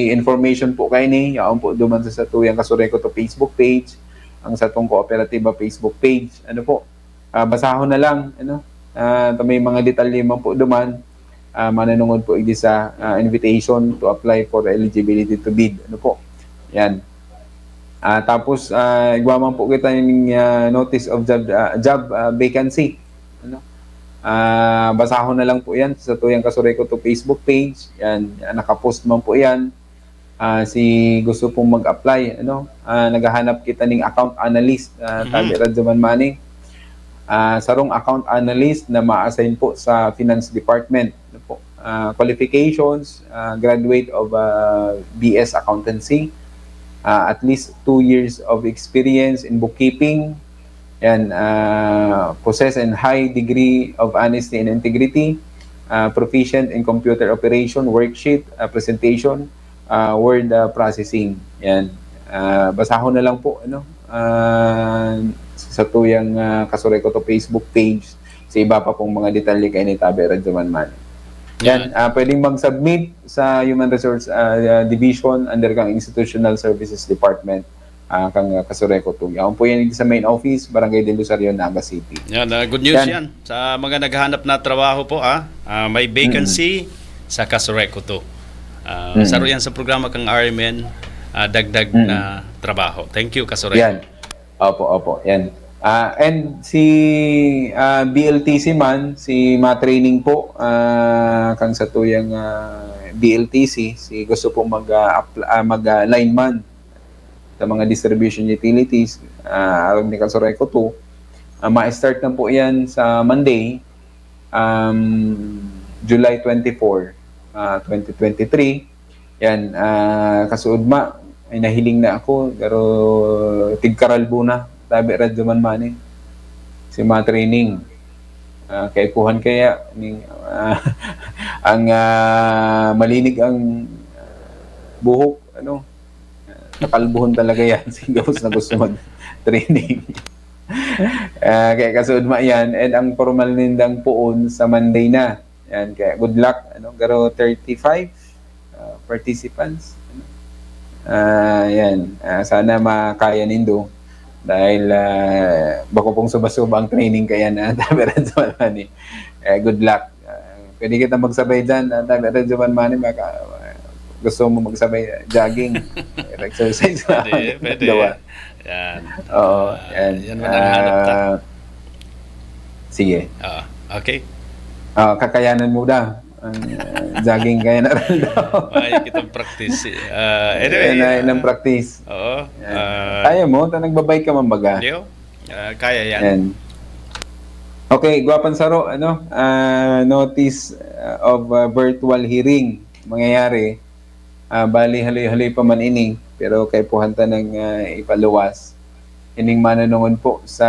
information po kayo ni, yaon po duman sa satuyang Kasureco to Facebook page, ang satong kooperatiba Facebook page. Ano po, ah, basahon na lang, ano, ah, ta may mga detalye man po duman, ah, mananungod po igdi sa, ah, invitation to apply for eligibility to bid. Ano po? Yan. Ah, tapos, ah, igwa man po kita ning, ah, notice of job, ah, job, ah, vacancy. Ano? Ah, basahon na lang po yan sa tuyang Kasureco to Facebook page. Yan, ah, nakapost man po yan. Ah, si gusto pong mag-apply, ano? Ah, naghahanap kita ning account analyst, ah, Mhm. tabi Radyo Man Money. Ah, sarong account analyst na ma-assign po sa finance department. Ano po? Ah, qualifications, ah, graduate of, ah, B S accountancy, ah, at least two years of experience in bookkeeping, yan, ah, possess and high degree of honesty and integrity, ah, proficient in computer operation, worksheet, ah, presentation, ah, word, ah, processing. Yan. Ah, basahon na lang po, ano, ah, sa tuyang, ah, Kasureco to Facebook page, sa iba pa pong mga detalye kayo ni Tabi Radyo Man Money. Yan, Yan. ah, pwedeng mag-submit sa Human Resource, ah, Division under kang Institutional Services Department, ah, kang, ah, Kasureco two. Yan po yan sa main office, Barangay del Rosario, Naga City. Yan, ah, good news Yan. yan. Sa mga naghahanap na trabaho po, ah, ah, may vacancy sa Kasureco two. Ah, Mm. saro yan sa programa kang R M N, ah, dagdag Mm. na trabaho. Thank you, Kasureco. Yan. Opo, opo. Yan. Ah, and si, ah, B L T C man, si ma-training po, ah, kang satuyang, ah, B L T C, si gusto po mag, ah, apl-, ah, mag, ah, lineman sa mga distribution utilities, ah, arog ni Kasureco two, ah, ma-start na po yan sa Monday, um, July twenty-four, ah, twenty twenty-three. Yan, ah, kasuodma, ay nahiling na ako, pero tigkaralbo na, tabi Radyo Man Money. Si ma-training, ah, kaipuhan kaya, ning, ah, ang, ah, malinig ang buhok, ano, Kakalbuhon talaga yan. Sige, gabos na gusto mag-training. Ah, kaya kasuod ma yan. And ang formal nindang poon sa Monday na. Yan, kaya good luck. Ano, garo thirty-five ah, participants. Ano. Ah, yan. Ah, sana makaya nindo. Dahil ah, bako pong suba-suba ang training kaya na tabi rin sa Manmani. Eh, good luck. Ah, pwede kita magsabay dyan. Ah, tabi rin sa Manmani, baka ah, gusto mo magsabay jogging, exercise. Pwede, pwede. Gawa. Yan. Oo, Ah, yan. yan man ang hanap ta. Ah, sige. Ah, okay. Ah, kakayanan mo da. Ang ah, jogging kaya na rin daw. May kitang practice. Ah, anyway, Yan na, ah, ng practice. Oo. Yan. Ah, Kaya mo, ta nagbabike ka man baga. Leo, ah, kaya yan. Yan. Okay, gwapan saro, ano, ah, notice ah, of ah, virtual hearing mangyayari. Ah, bali, haloy-haloy pa man ini, pero kaipuhan ta nang ah, ipaluwas. Ining manunungod po sa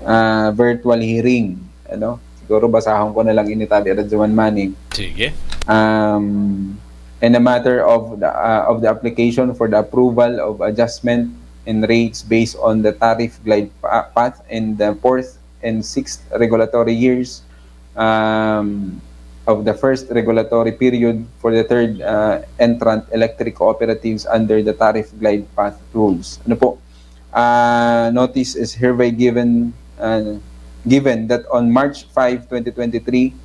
ah, virtual hearing, ano? Siguro basahon ko na lang ini tabi, Radyo Manmani. Sige. Um, in a matter of the, uh, of the application for the approval of adjustment in rates based on the tariff glide pa- path in the fourth and sixth regulatory years um, of the first regulatory period for the third uh, entrant electric cooperatives under the tariff glide path rules. Ano po? Uh, notice is hereby given uh, given that on March five, twenty twenty-three,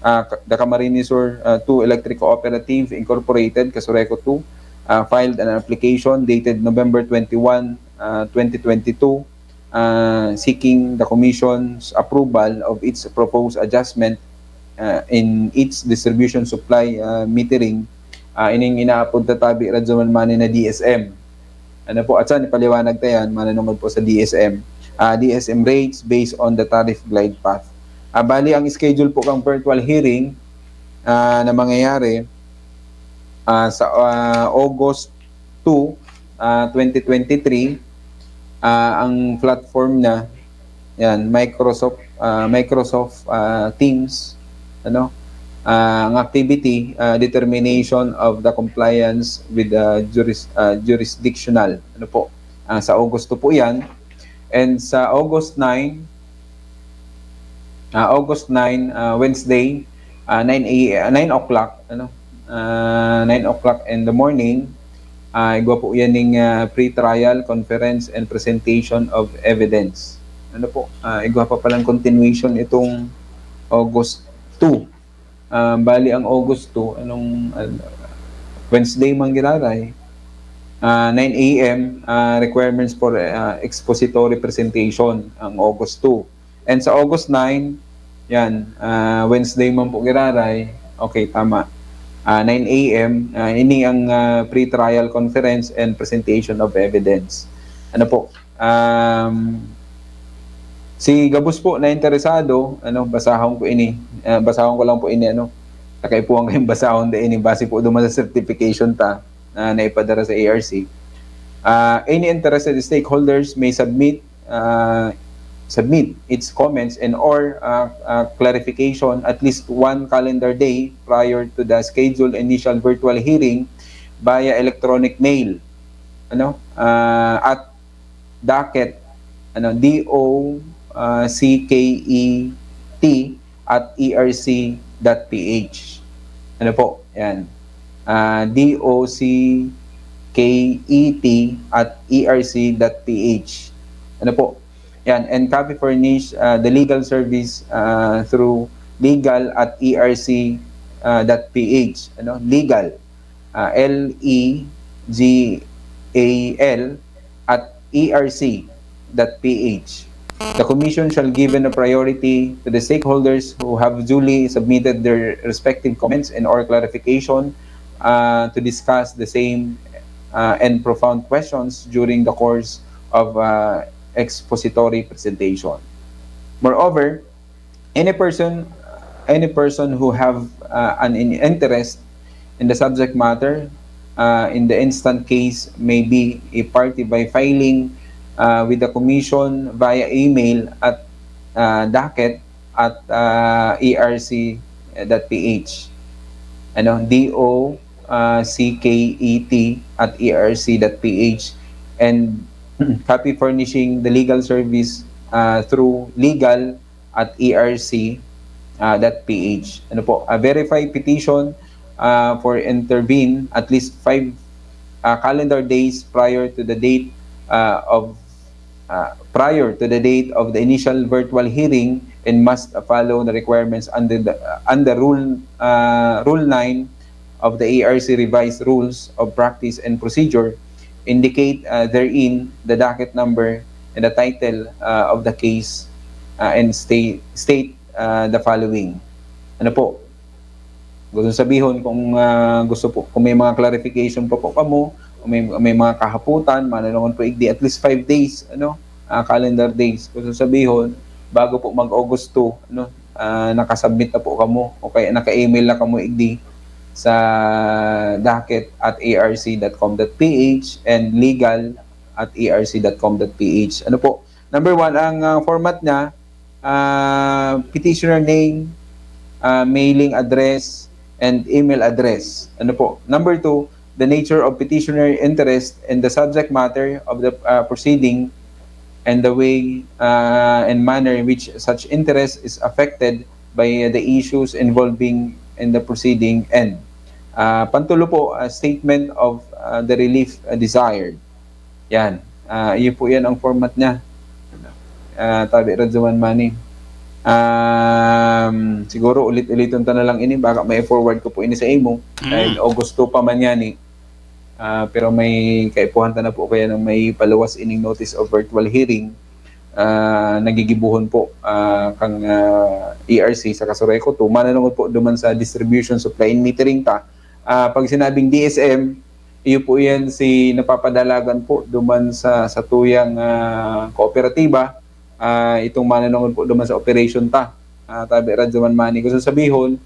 uh, the Camarines Sur uh, two Electric Cooperative Incorporated, Casureco two, uh, filed an application dated November twenty-one, uh, twenty twenty-two, uh, seeking the Commission's approval of its proposed adjustment uh, in its distribution supply uh, metering, uh, ining inaapod ta tabi, Radyo Manmani, na D S M. Ano po, at saan ipaliwanag ta yan, manunungod po sa D S M. Ah, D S M rates based on the tariff glide path. Ah, bali, ang schedule po kang virtual hearing ah, na mangyayari ah, sa ah, August two, ah, twenty twenty-three, ah, ang platform na yan, Microsoft ah, Microsoft ah, Teams, ano? Ah, ang activity, ah, determination of the compliance with the juris, ah, jurisdictional, ano po? Ah, sa August two po 'yan. And sa August nine, ah, August nine, ah, Wednesday, ah, nine a, ah, nine o'clock, ano? Ah, nine o'clock in the morning, ah, igwa po 'yan ning ah, pre-trial conference and presentation of evidence. Ano po? Ah, igwa pa palang continuation itong August two. Ah, bali ang August two, anong ah, Wednesday man giraray, ah, nine a m ah, requirements for ah, expository presentation ang August two. And sa August nine, yan, ah, Wednesday man po giraray, okay, tama. Ah, nine a m, ah, ini ang ah, pre-trial conference and presentation of evidence. Ano po? Um, si gabos po na interesado, ano, basahon ko ini. Ah, basahon ko lang po ini, ano. Nakaipuhan kayong basahon da ini base po duman sa certification ta na naipadara sa A R C. Ah, any interested stakeholders may submit ah, submit its comments and or ah, ah, clarification at least one calendar day prior to the scheduled initial virtual hearing via electronic mail, ano, ah, at docket, ano, D O C K E T at E R C dot P H. Ano po? Yan. Ah, D O C K E T at E R C dot P H. Ano po? Yan. And copy furnish ah, the legal service ah, through legal at E R C ah, dot P H. Ano? Legal. Ah, L E G A L at E R C dot P H. The Commission shall give a priority to the stakeholders who have duly submitted their respective comments and or clarification uh, to discuss the same uh, and profound questions during the course of uh, expository presentation. Moreover, any person any person who have uh, an in- interest in the subject matter uh, in the instant case may be a party by filing uh, with the commission via email at uh, docket at uh, E R C dot P H. Ano, D O uh, C K E T at E R C dot P H, and copy furnishing the legal service uh, through legal at E R C uh, dot P H. Ano po, a verified petition uh, for intervene at least five uh, calendar days prior to the date uh, of uh, prior to the date of the initial virtual hearing and must follow the requirements under the under rule uh, rule nine of the A R C revised rules of practice and procedure. Indicate uh, therein the docket number and the title uh, of the case uh, and state state uh, the following. Ano po? Gusto sabihon kung uh, gusto po, kung may mga clarification pa po kamo, kung may, may mga kahaputan, mananongon po igdi at least five days, ano, uh, calendar days. Gusto sabihon, bago po mag-August two, ano, uh, nakasubmit na po kamo o kaya naka-email na kamo igdi sa docket at A R C dot com dot P H and legal at A R C dot com dot P H. Ano po? Number one, ang uh, format niya, uh, petitioner name, uh, mailing address, and email address. Ano po? Number two, the nature of petitioner interest and the subject matter of the uh, proceeding and the way uh, and manner in which such interest is affected by the issues involving in the proceeding and uh, pantulo po, a statement of uh, the relief uh, desired. Yan. Uh, iyo po yan ang format niya. Uh, tabi Radyo One Money. Um, siguro ulit-uliton ta na lang ini, baka may forward ko po ini sa imo. Mm. Dahil August two pa man yan eh. Uh, pero may kaipuhan ta na po kaya nang may paluwas ining notice of virtual hearing uh, nagigibuhon po uh, kang uh, E R C sa Kasureco two. Mananungod po duman sa distribution, supply and metering ta. Uh, pag sinabing D S M, iyo po yan si napapadalagan po duman sa sa tuyang uh, kooperatiba. Uh, itong mananungod po duman sa operation ta. Uh, tabi Radyo One Money. Gusto sabihon,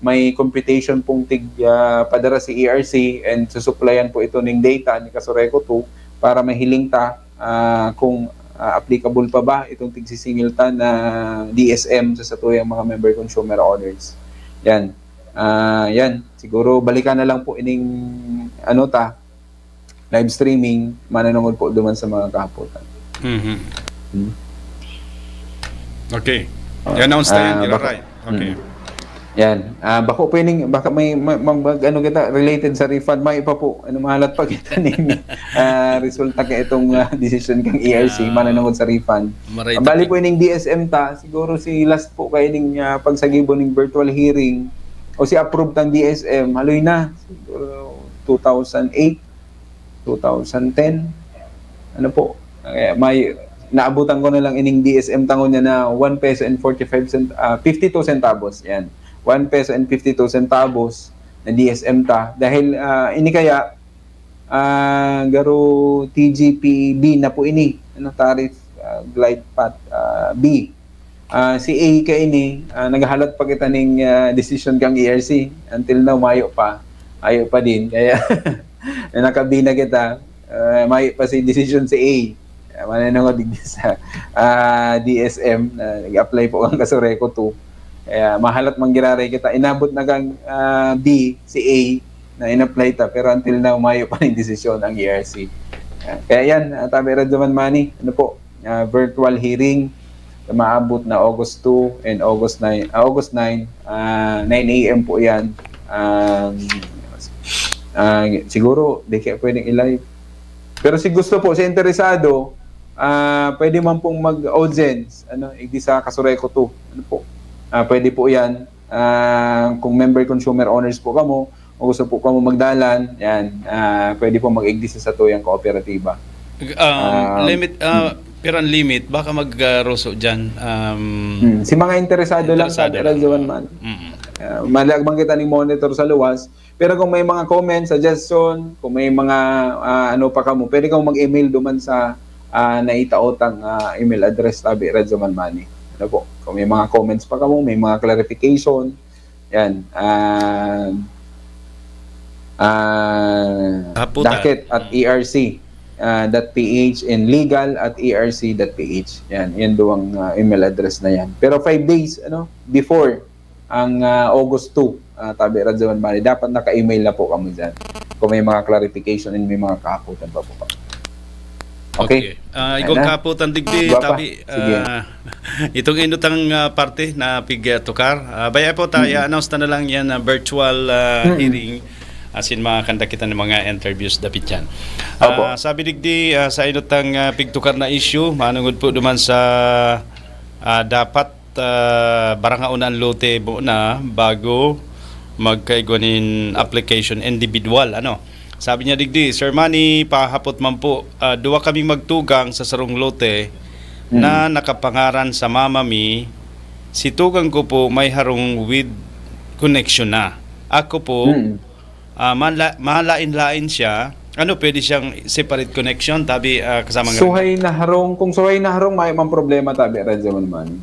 may computation pong tig uh, padara si E R C and susuplayan po ito ning data ni Kasureco two para mahiling ta uh, kung uh, applicable pa ba itong tigsisingil ta na D S M sa satuyang mga member consumer owners. Yan. Uh, yan. Siguro balikan na lang po ining ano ta, live streaming, mananungod po duman sa mga kahapotan. Mm-hmm. Hmm? Okay. I-announce na yan, uh, Iraray. Okay. Hmm. Yan. Ah, bako po ining, baka may, may, mag, ano kita, related sa refund, may pa po, ano, mahalat pa kita ning ah, resulta ka itong ah, decision kang E R C, ah, mananungod sa refund. Ang bali po ining D S M ta, siguro si last po kayo ning ah, pagsagibo ning virtual hearing o si approve tang D S M, haloy na. Siguro two thousand eight, two thousand ten. Ano po? Kaya may naabutan ko na lang ining D S M tangon niya na one peso and forty-five cent, ah, fifty-two centavos. Yan. One peso and fifty-two centavos na D S M ta. Dahil ah, ini kaya ah, garo T G P B na po ini. Ano, tariff ah, glide path ah, B. Ah, si A kaini, ah, naghahalat pa kita ning ah, decision kang E R C. Until now, mayo pa. Ayo pa din. Kaya nakabi na kita. Ah, mayo pa si decision si A. Ah, mananungod digdi sa ah, D S M na nag-apply po ang Kasureco two. Kaya mahalat man giraray kita. Inabot na kang ah, B si A na in-apply ta, pero until now, mayo pa ning desisyon ang E R C. Ah, kaya yan, ah, tabi Radyo One Money, ano po, ah, virtual hearing na maabot na August two and August nine, ah, August nine, ah, nine A M po yan. Um, ah, siguro, di kaya pwedeng i-live. Pero si gusto po, si interesado, ah, pwede man pong mag-audience, ano, igdi sa Kasureco two. Ano po? Ah, pwede po yan. Ah, kung member consumer owners po kamo, o gusto po kamo magdalan, yan, ah, pwede po mag-igdi sa satuyang kooperatiba. Um, um, limit, uh, pero ang limit, baka mag-roso uh, dyan. Um, hmm. Si mga interesado, interesado lang, sabi lang. Radyo One Money. Mm-hmm. Uh, malagman kita ning monitor sa luwas. Pero kung may mga comments, suggestion, kung may mga uh, ano pa kamo, pwede kamo mag-email duman sa uh, naitaotang uh, email address, tabi Radyo One Money. Ano po? Kung may mga comments pa kamo, may mga clarification, yan. Uh, uh, docket at E R C uh, dot P H and legal at E R C dot P H. Yan, yan duwang uh, email address na yan. Pero five days ano before ang, ah, August two, ah, tabi Radyo Manmani. Dapat naka-email na po kamo dyan kung may mga clarification and may mga kahapotan pa po. Okay? Ah, igwang kahapotan digdi, tabi, ah, itong inutang, ah, parte na pig, ah, tukar. Ah, baya po, ta, i-announce na, na lang yan na virtual, ah, hearing. Asin makakanda kita ng mga interviews dapit yan. Ah, sabi digdi, ah, sa inutang, ah, pigtukar na issue, manungod po duman sa, ah, dapat ah, barangaon an lote muna bago magkaigwa nin application individual, ano. Sabi niya digdi, "Sir Manny, pahapot man po, ah, duwa kaming magtugang sa sarong lote na nakapangaran sa mama mi. Si tugang ko po may harong with connection na. Ako po, ah, manla-, malain-lain siya. Ano, pwede siyang separate connection, tabi, ah, kasamang Radyo?" Suhay na harong, kung suhay na harong, may mang problema, tabi, Radyo Manmani.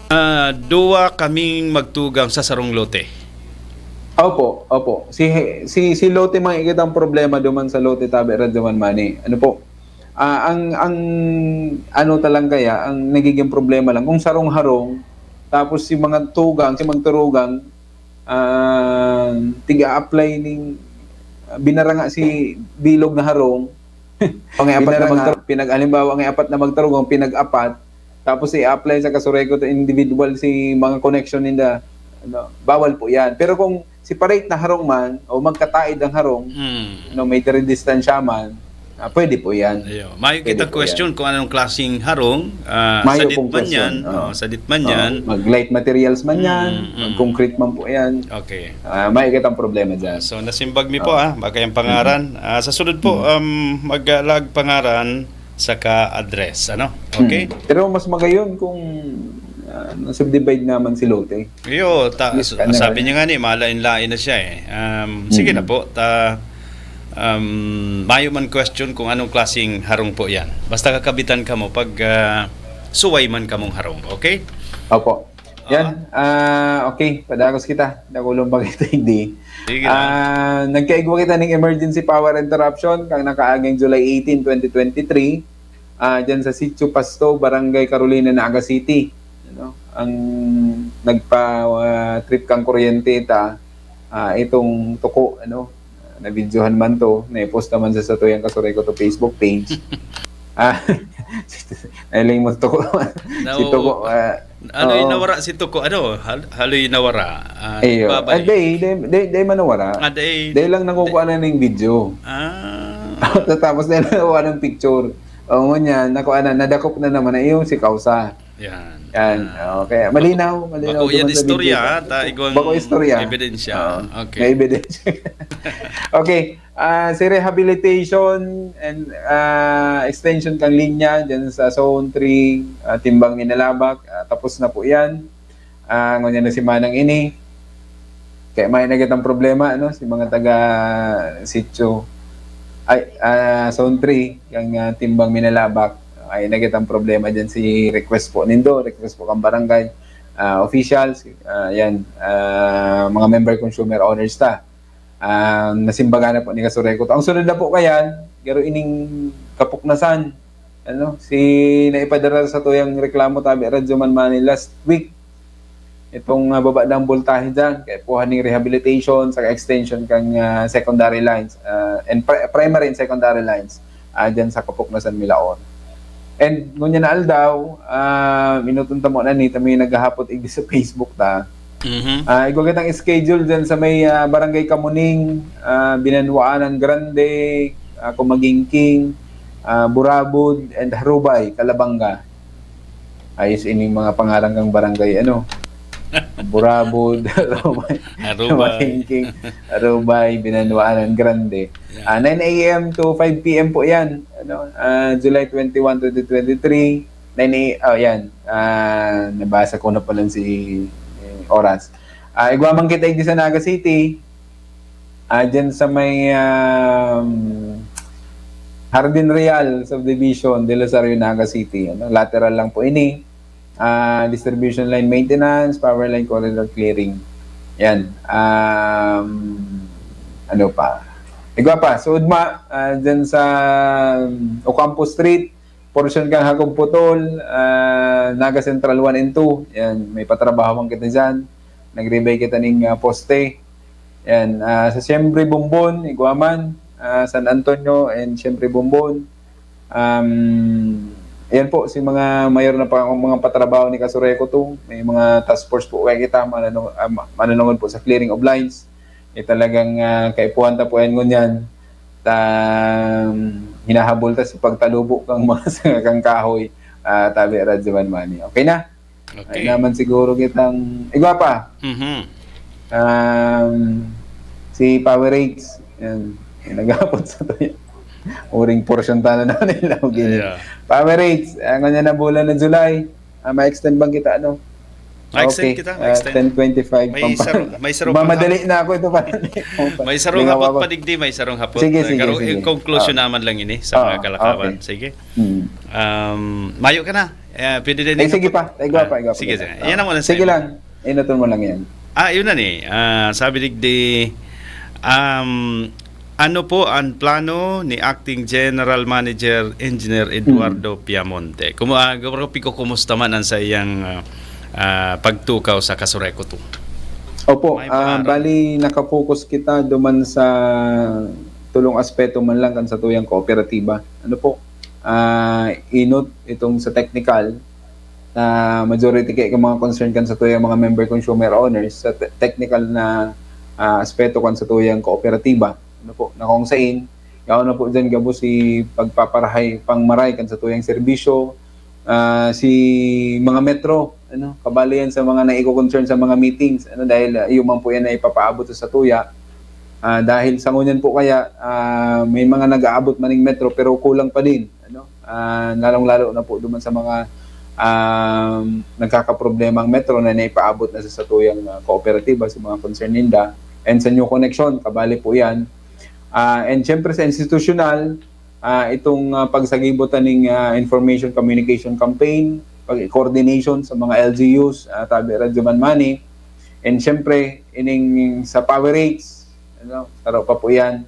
Ah, duwa kaming magtugang sa sarong lote. Opo, opo. Si, si, si lote, may ikitang problema duman sa lote, tabi, Radyo Manmani. Ano po? Ah, ang, ang ano talang kaya, ang nagiging problema lang, kung sarong harong, tapos si mga tugang, si magturugang, ah, tiga-apply ning, ah, binaranga si bilog na harong, Ang apat na Binaranga, magtaro-, pinag-, halimbawa, ang apat na magtarugang, pinag-apat, tapos i-apply sa kasurekot individual si mga connection ninda. Ano, bawal po yan. Pero kung separate na harong man, o magkataid ang harong, Hmm. ano, may dire distansya man, ah, pwede po yan. Ayo. Mayo Pwede kitang po question kung anong klaseng harong, ah, Mayo sadit pong man question. yan, Oo. oh, sadit man Oo, yan. mag-light materials man yan, Mm, mm. mag-concrete man po yan. Okay. Ah, may kitang problema dyan. So, nasimbag mi po, ah, baka yung pangaran. Ah, sa sunod po, um, maglaag pangaran saka address, ano? Okay? Hmm. Pero mas magayon kung ah, na-subdivide naman si lote. Yo, ta, Yes, s- ano sabi nga niya nga ni, malain-lain na siya eh. Um, sige na po, ta, um, mayo man question kung anong klaseng harong po yan. Basta kakabitan kamo pag ah, suway man kamong harong, okay? Opo. Yan. Ah, okay, padagos kita. Nakulong pa kita, hindi. Sige lang. Ah, nagkaigwa kita ng emergency power interruption kang nakaaging July eighteen, twenty twenty-three. Ah, dyan sa Sitio Pasto, Barangay Carolina, Naga City. Ano, ang nagpa-, ah, trip kang kuryente ta, ah, itong tuko, ano, na-videohan man to, na-post naman sa satuyang kasuray ko to Facebook page. Ah, nailing mo tuko. Si Nao- tuko, ah, Ano yung oo. Nawara si Tuko? Ano? Hal- haloy nawara. Ah, Iyo. babay. Ah, day, day, day, day manawara. Ah, day. Day lang nakukuha na ng video. Ah. Tapos day lang nakukuha ng picture. O, ngunyan, nakuha na, nadakop na naman na yung si Kausa. Yan. Yan. Ah. Okay. Malinaw, malinaw Bako yan duman sa istorya, video. ha? Ta, igwang Bako istorya. Ebidensya. Oo. Okay. May ebidensya. Okay. Ah, si rehabilitation and ah, extension kang linya dyan sa Zone three, ah, Timbang Minalabac, ah, tapos na po yan. Ah, ngunyan na si Manang ini. Kaya may nagitang problema, ano, si mga taga sitio, ay, ah, Zone three, yung ah, Timbang Minalabac, ay nagitang problema dyan si request po nindo, request po kang barangay ah, officials, ah, yan, ah, mga member consumer owners ta. Ah, nasimbagan na po ni Kasurekot. Ang sunod na po kayan, garo ining Kapuknasan. Ano, si naipadara sa tuyang reklamo tabi Radyo Manmani last week. Itong ah, baba ng voltahe dyan, kaya po haning rehabilitation sa extension kang ah, secondary lines ah, and pri- primary and secondary lines ah, dyan sa Kapuknasan, Milaon. And ngunyan na aldaw, ah, minuton ta mo na ni, ta may naghahapot igdi sa Facebook ta. Mhm. Ah, igwa kitang schedule dyan sa may ah, Barangay Kamuning, ah, Binanwaanan Grande, ah, Kumagingking, ah, Burabod, and Harubay, Calabanga. Ayos ining mga pangalan kang barangay, ano? Burabod, Harubay, Harubay. Kumagingking, Harubay, Binanwaanan Grande. Yeah. Ah, nine a m to five p m po yan. Ano, ah, July twenty-one, twenty twenty-three. Nine a m, oh, yan. Ah, nabasa ko na pala si eh, oras. Ah, igwa man kita igdi sa Naga City. Ah, dyan sa may um, Hardin Real Subdivision, Del Rosario, Naga City. Ano, lateral lang po ini. Ah, distribution line maintenance, power line corridor clearing. Yan. Um, ano pa? Igwa pa. Sa Udma, ah, dyan sa um, Ocampo Street, portion kang Jacob Putol, ah, Naga Central one and two. Yan, may patrabaho man kita dyan. Nag-rebay kita ning, ah, poste. Yan, ah, sa siyempre Bombon, Iguaman, ah, San Antonio, and siyempre Bombon. Um, yan po, si mga mayor na pa, mga patrabaho ni Kasureku to, may mga task force po kaya kita, mananong-, ah, ma-, mananongod po sa clearing of lines. Eh, talagang, ah, kaipuhan ta po yan ngunyan. Ta, hinahabol ta sa pagtalubo kang mga sanga kang kahoy, ah, tabi, Radyo Man Manny. Okay na? Okay. Ay naman siguro kitang, igwa pa. Mhm. Um, si Power Rates, yan, yung nag-aapot sa tuya. Uring portion ta na nila, okay. Yeah. Power Rates, ah, ngunyan na bulan na July, ah, ma-extend bang kita, ano? Ma-extend Okay, kita, ah, ma-extend. ten twenty-five May Pampanga. sarong, may sarong Mamadali hapot. na ako ito, pare. May sarong May hapot hawak pa, ko. digdi, may sarong hapot. Sige, Ah, sige, garo-, sige. yung conclusion Ah. naman lang ini sa mga Ah, kalakawan. okay. Sige. Mm. Um, mayo ka na. Eh, pwede din Eh, ikaw sige pa. pa. Igwa Ah, pa, igwa pa, sige, igwa sige. pa. Yan ang muna Sige sa'yo. lang. Inuton mo lang yan. Ah, yun na ni. Ah, sabi digdi, um, ano po ang plano ni Acting General Manager Engineer Eduardo Mm. Piamonte? Kumu-, ah, gawar ko, piko, kumusta man ang sa iyang, ah, ah, pagtukaw sa Kasureku to? Opo, May ah, pangarap. bali, nakapokus kita duman sa tulong aspeto man lang kan satuyang kooperatiba. Ano po? Ah, inot itong sa technical, na majority kaya ka mga concern kan satuyang mga member consumer owners sa te-, technical na, ah, aspeto kan satuyang kooperatiba. Ano po? Na kung sain, yaon na po dyan gabos si pagpaparahay, pangmaray kan satuyang serbisyo, ah, si mga metro, ano, kabali yan sa mga naiko-concern sa mga meetings, ano, dahil, ah, iyo man po yan na ipapaabot sa satuya. Ah, dahil sa ngunyan po kaya, ah, may mga nag-aabot maning metro pero kulang pa din, ano, ah, lalong-lalo na po duman sa mga, um, nagkakaproblema ang metro na naipaabot na sa satuyang, ah, kooperatiba, sa mga concern ninda. And sa New Connection, kabali po yan. Ah, and syempre sa institutional, ah, itong, ah, pagsagibo ta ning, ah, information communication campaign, pag-coordination sa mga L G Us, ah, tabi Radyo Man Money. And syempre, ining sa power rates, ano, saro pa po yan,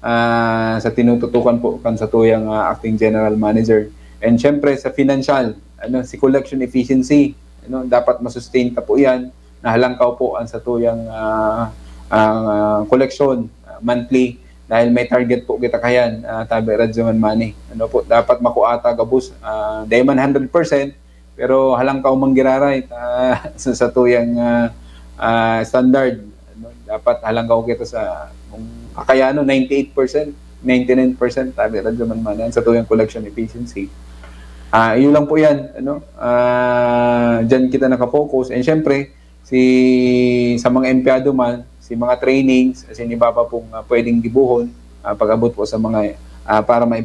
ah, sa tinututukan po kan satuyang, ah, acting general manager. And syempre, sa financial, ano, si collection efficiency, ano, dapat masustain ta po yan, na halangkaw po ang satuyang, ah, ah, koleksyon, ah, monthly, dahil may target po kita kayan, ah, tabi Radyo Man Money. Ano po, dapat makuha ta gabos, ah, di man hundred percent, pero halangkaw man giraray, ah, sa, sa tuyang, ah, ah, standard. Ano, dapat halangkaw kita sa, kung kakayanon, ninety-eight percent, ninety-nine percent, tabi Radyo Man Money, ang sa tuyang collection efficiency. Ah, iyo lang po yan, ano? Ah, diyan kita nakapokus. And syempre, si, sa mga empleyado man, si mga trainings, as in, iba pa pong, ah, pwedeng gibohon, ah, pag-abot po sa mga, ah, para ma-,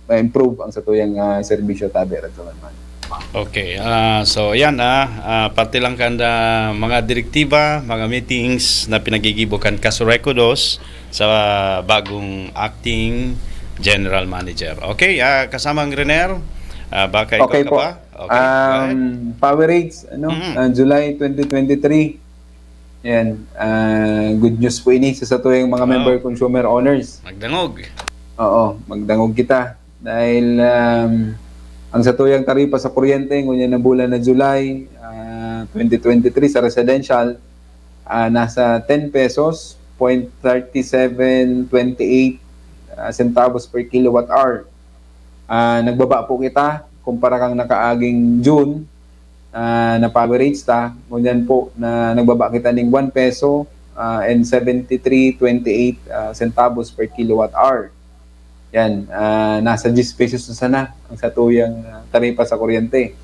ma-improve ang satuyang, ah, serbisyo, tabi Radyo Man Money. Okay, ah, so yan, ah, ah, parte lang kan, ah, mga direktiba, mga meetings na pinagigibo kan Kasureku dos sa bagong acting general manager. Okay, ah, kasamang Renier, ah, baka ikaw Okay ka po. pa? Okay, go ahead. Um, power rates, ano, Mm. ah, July twenty twenty-three. Yan, ah, good news po ini sa satuyang mga Wow. member consumer owners. Magdangog. Oo, magdangog kita. Dahil, um, ang satuyang taripa sa kuryente, ngunyan na bulan na July, ah, twenty twenty-three sa residential, ah, nasa ten pesos, point thirty-seven twenty-eight, ah, centavos per kilowatt hour. Ah, nagbaba po kita kumpara kang nakaaging June, ah, na power rates ta. Ngunyan po na nagbaba kita ning one peso, ah, and seventy-three twenty-eight, ah, centavos per kilowatt hour. Yan, ah, nasa diyes pesos na sana ang satuyang, ah, taripa sa kuryente,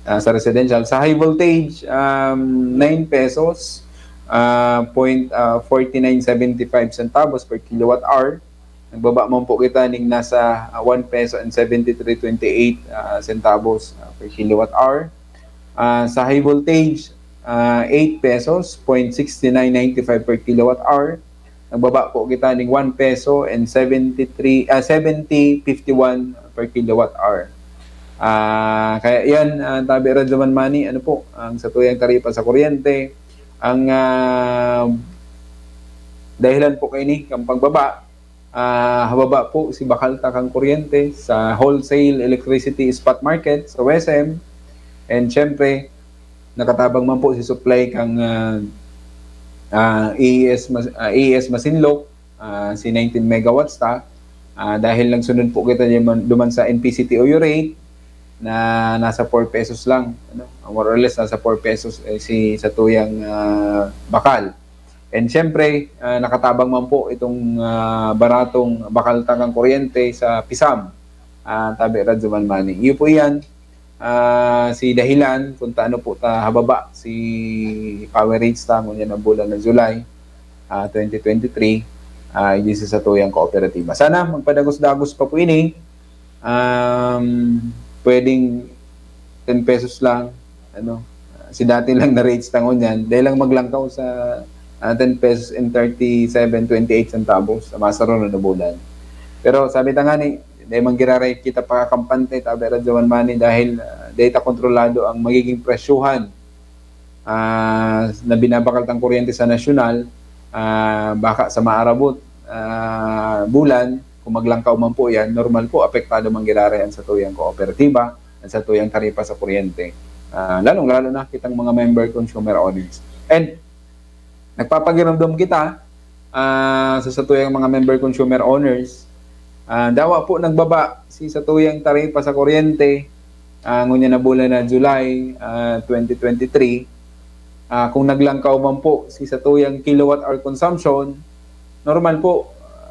ah, sa residential. Sa high voltage, um, nine pesos, ah, point, ah, forty-nine seventy-five centavos per kilowatt hour. Nagbaba man po kita ning nasa, ah, one peso and seventy-three twenty-eight, ah, centavos, ah, per kilowatt hour. Ah, sa high voltage, ah, eight pesos, point sixty-nine ninety-five per kilowatt hour. Nagbaba po kita ning one peso and seventy-three, ah, seventy fifty-one per kilowatt hour. Ah, kaya yan, ah, tabi Radyo Man Money, ano po, ang satuyang taripa sa kuryente, ang, ah, dahilan po kaini, ang pagbaba, ah, hababa po si bakal ta kan kuryente sa wholesale electricity spot market sa W E S M. And syempre, nakatabang man po si supply kang, ah, ah, A E S Mas-, ah, A E S Masinloc, ah, si nineteen megawatts ta. Ah, dahil nagsunod po kita duman, duman sa N P C T O U rate na nasa four pesos lang, ano, more or less nasa four pesos, eh, si satuyang, ah, bakal. And siyempre, ah, nakatabang man po itong, ah, baratong bakal ta kan kuryente sa PISAM, ah, tabi Radyo Man Money. Iyo po iyan, ah, si dahilan kung taano po ta hababa si power rates ta ngunyan na bulan na July, ah, twenty twenty-three, ah, ini sa satuyang kooperatiba. Sana magpadagos-dagos pa po ini. Um, pwedeng ten pesos lang, ano, ah, si dati lang na rates ta ngunyan, dai lang maglangkaw sa, ah, ten pesos and thirty-seven twenty-eight centavos sa masaro na bulan. Pero sabi ta nga ni, dai man giraray kita pakakampante, tabi Radyo Man Money, dahil, ah, dai ta kontrolado ang magiging presyuhan, ah, na binabakal tang kuryente sa nasyonal, ah, baka sa maarabot, ah, bulan, kung maglangkaw man po yan, normal po, apektado man giraray ang satuyang kooperatiba, ang satuyang taripa sa kuryente. Ah, lalong-lalo na kitang mga member consumer owners. And nagpapagiramdom kita, ah, sa satuyang mga member consumer owners, ah, dawa po nagbaba si satuyang taripa sa kuryente, ah, ngunyan na bulan na July, ah, twenty twenty-three. Ah, kung naglangkaw man po si satuyang kilowatt hour consumption, normal po,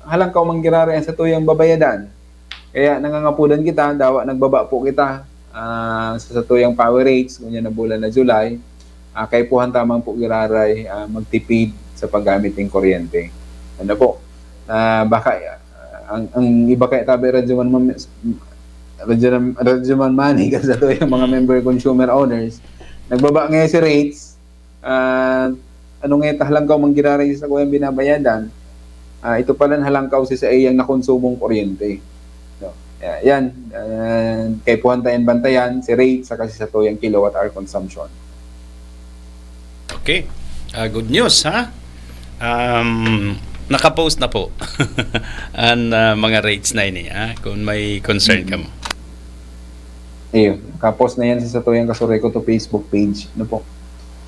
halangkaw man giraray ang satuyang babayadan. Kaya nangangapodan kita, dawa nagbaba po kita, ah, sa satuyang power rates, ngunyan na bulan na July, ah, kaipuhan ta man po giraray, ah, magtipid sa paggamit nin kuryente. Ano po? Ah, baka, ah, ang, ang iba kaya tabi Radyo Man, Man-, Radyo Man, Radyo Man Money kan satuyang mga member consumer owners, nagbaba ngayon si rates, ah, ano ngayon ta halangkaw man giraray sa kuyang binabayadan, ah, ito pala halangkaw si saiyang nakonsumong kuryente. So, ya-, yan, ah, kaipuhan ta yan bantayan, si rate, saka si satuyang kilowatt hour consumption. Okay. Ah, good news, ha? Um, nakapost na po ang, ah, mga rates na ini, ha? Kung may concern ka mo. Ayun, nakapost na yan sa satuyang Kasurekoto Facebook page. Ano po?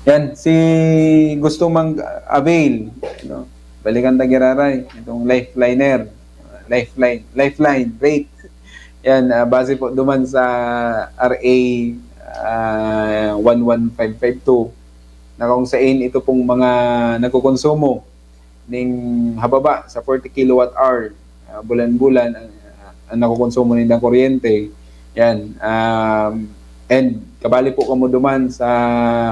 Yan, si gusto mang-avail, no? Balikan ta giraray, itong Lifeliner, Lifeline, Lifeline rate. Yan, ah, base po duman sa R A, ah, one one five five two, na kung sain ito pong mga nagkokonsumo ning hababa sa forty kilowatt hour, ah, bulan-bulan ang, ang nakokonsumo nindang kuryente. Yan. Um, and kabali po kamo duman sa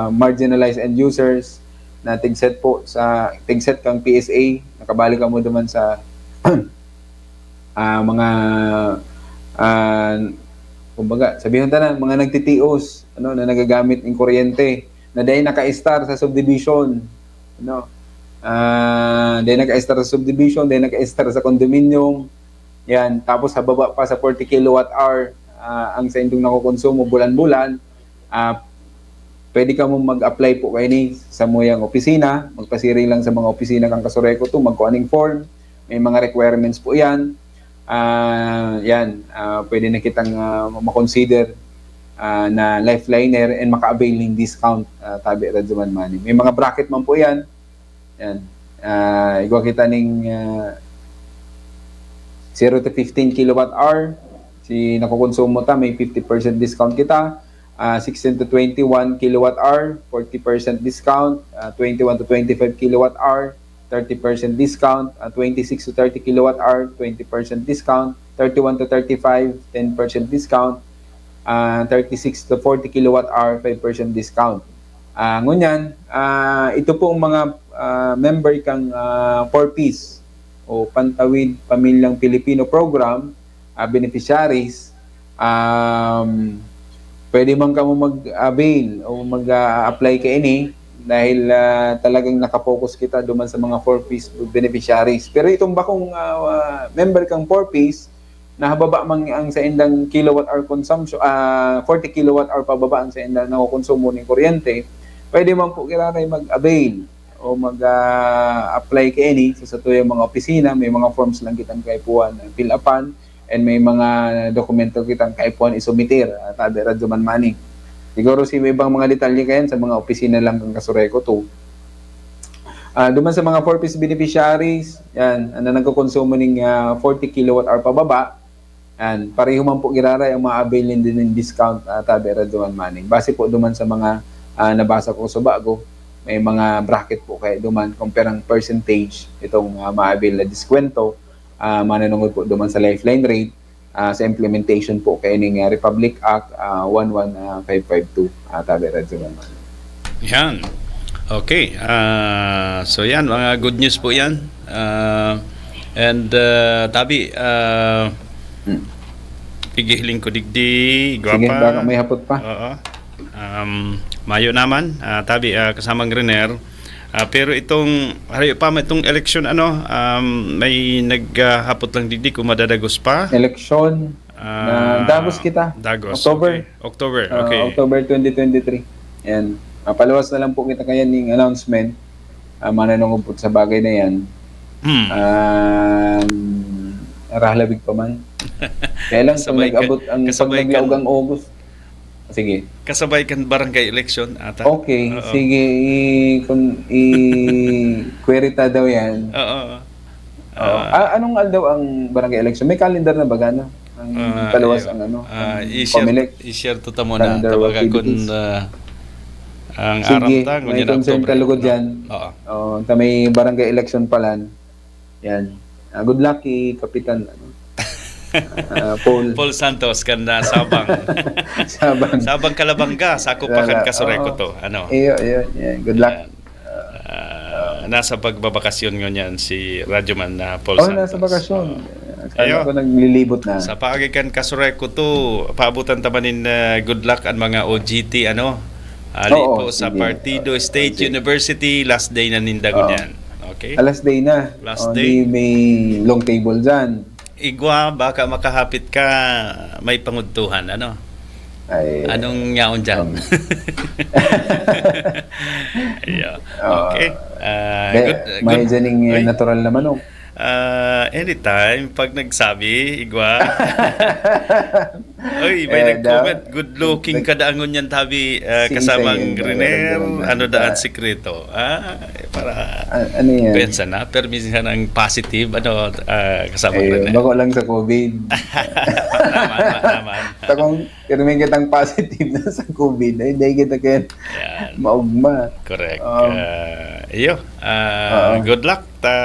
marginalized end users na tigset po sa, tigset kang P S A, nakabali kamo duman sa, ah, mga, ah, kumbaga, sabihon ta na, mga nagtitios, ano, na nagagamit ning kuryente, na dai naka-estar sa subdivision, ano, ah, dai naka-estar sa subdivision, dai naka-estar sa condominium. Yan, tapos hababa pa sa forty kilowatt hour, ah, ang saindong nakokonsumo bulan-bulan, ah, pwede kamo mag-apply po kaini sa samuyang opisina, magpasiring lang sa mga opisina kan Kasurekoto, magkua ning form, may mga requirements po yan. Ah, yan, ah, pwede na kitang, ah, ma-consider, ah, na Lifeliner and maka-avail ning discount, ah, tabi Radyo Man Money. May mga bracket man po yan. Yan. Ah, igwa kita ning, ah, zero to fifteen kilowatt hour. Si nakokonsumo ta, may fifty percent discount kita. Ah, sixteen to twenty-one kilowatt hour, forty percent discount. Ah, twenty-one to twenty-five kilowatt hour, thirty percent discount. Ah, twenty-six to thirty kilowatt hour, twenty percent discount. Thirty-one to thirty-five, ten percent discount. Ah, thirty-six to forty kilowatt hour, five percent discount. Ah, ngunyan, ah, ito pong mga, ah, member kang, ah, four Ps o Pantawid Pamilyang Pilipino Program, ah, beneficiaries, um, pwede man kamo mag-avail o mag-a-apply kaini dahil, ah, talagang naka-focus kita duman sa mga four Ps beneficiaries. Pero itong bakong, ah, member kang four Ps, nahababa man ang saindang kilowatt hour consumption, ah, forty kilowatt hour pababa ang saindang nakokonsumo ning kuryente, pwede man po giraray mag-avail o mag, ah, apply kaini sa satuyang mga opisina. May mga forms lang kitang kaipuhan na fill upan and may mga dokumento kitang kaipuhan isumitir, ah, tabi Radyo Man Money. Siguro si may ibang mga detalye kayan sa mga opisina lang kan Kasurekoto. Ah, duman sa mga four Ps beneficiaries, yan, na nagkokonsumo ning, ah, forty kilowatt hour pababa, yan, pareho man po giraray ang ma-avail nindo ning discount, ah, tabi Radyo Man Manning. Base po duman sa mga, ah, nabasa ko sa bago, may mga bracket po kaya duman kung perang percentage itong, ah, ma-avail na diskwento, ah, mananungod po duman sa lifeline rate, ah, sa implementation po kaining, ah, Republic Act, ah, one one five five two, ah, tabi Radyo Man Manning. Yan. Okay. Ah, so yan, mga good news po yan. Ah, and ah, tabi, ah, Hmm. pigihiling ko digdi, Sige, gwapa. baka may hapot pa. Oo. Um, mayo naman, ah, tabi, ah, kasamang Riner. Ah, pero itong, hayo pa, may itong election, ano, um, may naghapot lang digdi kung madadagos pa. Election, Ah, dagos kita. Dagos. October. Okay. October, ah, okay. October twenty twenty-three. Yan. Ah, paluwas na lang po kita kaya ning announcement. Ah, mananungod po sa bagay na yan. Hmm. Um, rahalabig pa man. Kaya lang, pag Kasabay ka- nag-abot ang, pag kasabay ka- naglaog ang August, sige. Kasabay kan barangay election ata. Okay, Oo. Sige, i, kung i-query ta daw yan. Oo. Oo. Ah, anong aldaw ang barangay election? May calendar na ba gana? Ang Ah, paluwas ayun. ang ano, Ah, ang i-share, Comelec, i-share to tamo na. calendar of Tawaga kun activities. ah, ang Sige, aram ta, may ngunyan concern October, ka lugod no? dyan. Oo. Oh, ta may barangay election pala. Yan. Ah, good luck kay Kapitan, ano, ah, Paul. Paul Santos kan ah, Sabang. Sabang. Sabang Kalabanga, sakop pa kan Wala. Kasureko Oo. to. Ano? Iyo, iyo, iyo. Good luck. Yan. Ah, nasa pagbabakasyon ngunyan si Radyoman na Paul Oh, Santos. nasa bakasyon. Oo. Akala Ayo. ko naglilibot na. Sa paagi kan Kasureko to, paabutan ta man nin ah, good luck ang mga O G T, ano? Ali Oo, po sa sige. Partido State Sige. University, last day na ninda Oo. ngunyan. Okay? Alas day na. Last Oh, day. Di may long table dyan. Igwa, baka makahapit ka, may pangudtuhan, ano? Ay, Anong yaon dyan? Um. Ayo. Ah, Okay. Ah, de, good, may good. dyan yung Uy. Natural na manok. Ah, anytime, pag nagsabi, igwa. Uy, may Eh, nag-comment. da- Good looking nag- ka daangon yan, tabi, ah, Si kasamang Isay, Riner. nag-, Ano daan nag- sikreto? Ah, eh, para Ah, ano yan? Pensa na, pero minsan ang positive, ano, ah, kasamang Ayun, Riner. bako lang sa COVID. Naman, naman. Sa kung pirmi kitang positive na sa COVID, ay dahil kita kaya Yan. maugma. Correct. Um, Ah, iyo, ah, Oo. good luck. Ta,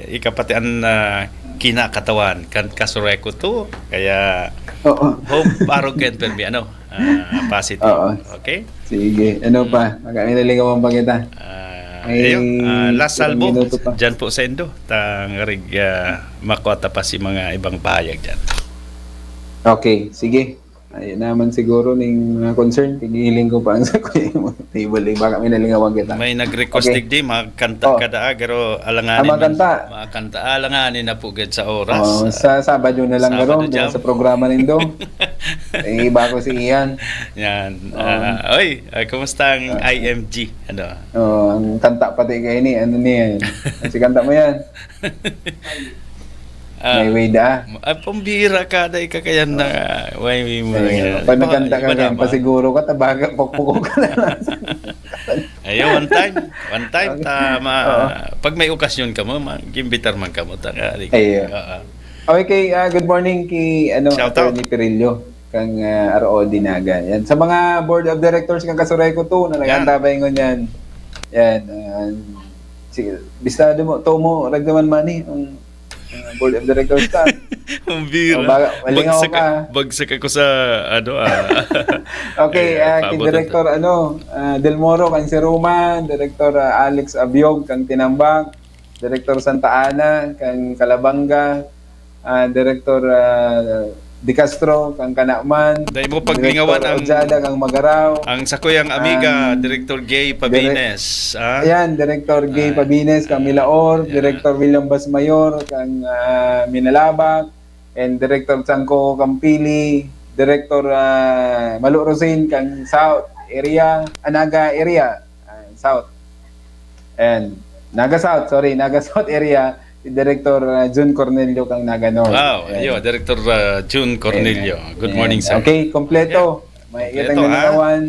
ikapati an ah, kinakatawan kan Kasureko to. Kaya Oo. hope arog ken permi ano, ah, positive. Oo. Okay? Sige, ano pa? Magkakinalingawan pa kita. Ah, Ay, ayun, ah, last ilang salvo, minuto pa. Dyan po sa Indo. Tangarig uh, makuha ta pa si mga ibang pahayag dyan. Okay, sige. Ayun naman siguro ning mga concern. Pinihiling ko pa ang sa kuya mo. Table, eh, baka may nalingawan kita. May nag-request Okay. digdi, magkanta Oh. ka daa, pero alanganin Ah, magkanta. man. Magkanta, alanganin na po gid sa oras. Oh, Ah, sa Sabado na lang Sabado garo, jam. Sa programa nindo. Eh, iba ko si Ian. Yan. Oh. Ah, oy, ah, kumusta ang I M G? Ano? Oh, ang kanta pati kayo ni, ano niya. Si kanta mo yan. Ah, May way da. Ah, pambira ka, dai ka kaya na, way mo na Eh, yan. pag Iba- nagkanta ka iba yan, naman. Pasiguro ka, tabaga, pokpoko ka na lang. Ayun, one time. One time, ta, ma, Oo. pag may okasyon ka mo, mag-imbitar man ka mo, ta, nga, Ayun. Oo. Okay, ah, good morning kay, ano, Shout out. Attorney Pirillo, kang ah, R O Dinaga. Yan. Sa mga board of directors kang Kasureko two na Yan. nag-aantabay ngunyan. Yan. ah, si, bista dumo, tomo, ragdaman money, ang ah, board of directors ta. Ang bira. Oh, baga, malingaw bagsak, ka. Bagsak ako sa, ano, ah. Okay, eh, ah, kay paabutan Director, ano, ah, Del Moro, kang Siruman, Director ah, Alex Abiog, kang Tinambak, Director Santa Ana, kang Calabanga, ah, Director ah, De Castro, kang Kanaman, Dahil mo paglingawan Director ang, Ojada, kang Magarao, ang sakuyang amiga, ang Director Gay Dire- Pabines. Ah? Ayan, Director Gay Ah, Pabines, kang Milaor, yeah. Director William Basmayor, kang ah, Minalabac, and Director Chanco Campili, Director ah, Malo Rosin, kang South area, ah, Naga area, ah, South. And Naga South, sorry, Naga South area, si Director ah, Jun Cornelio, kang Naga North. Wow, Ayan. Ayun, Director uh, June Cornelio. Ayan. Good morning, Ayan. Sir. Okay, kompleto. May Kompleto, kitang ha? nanawan.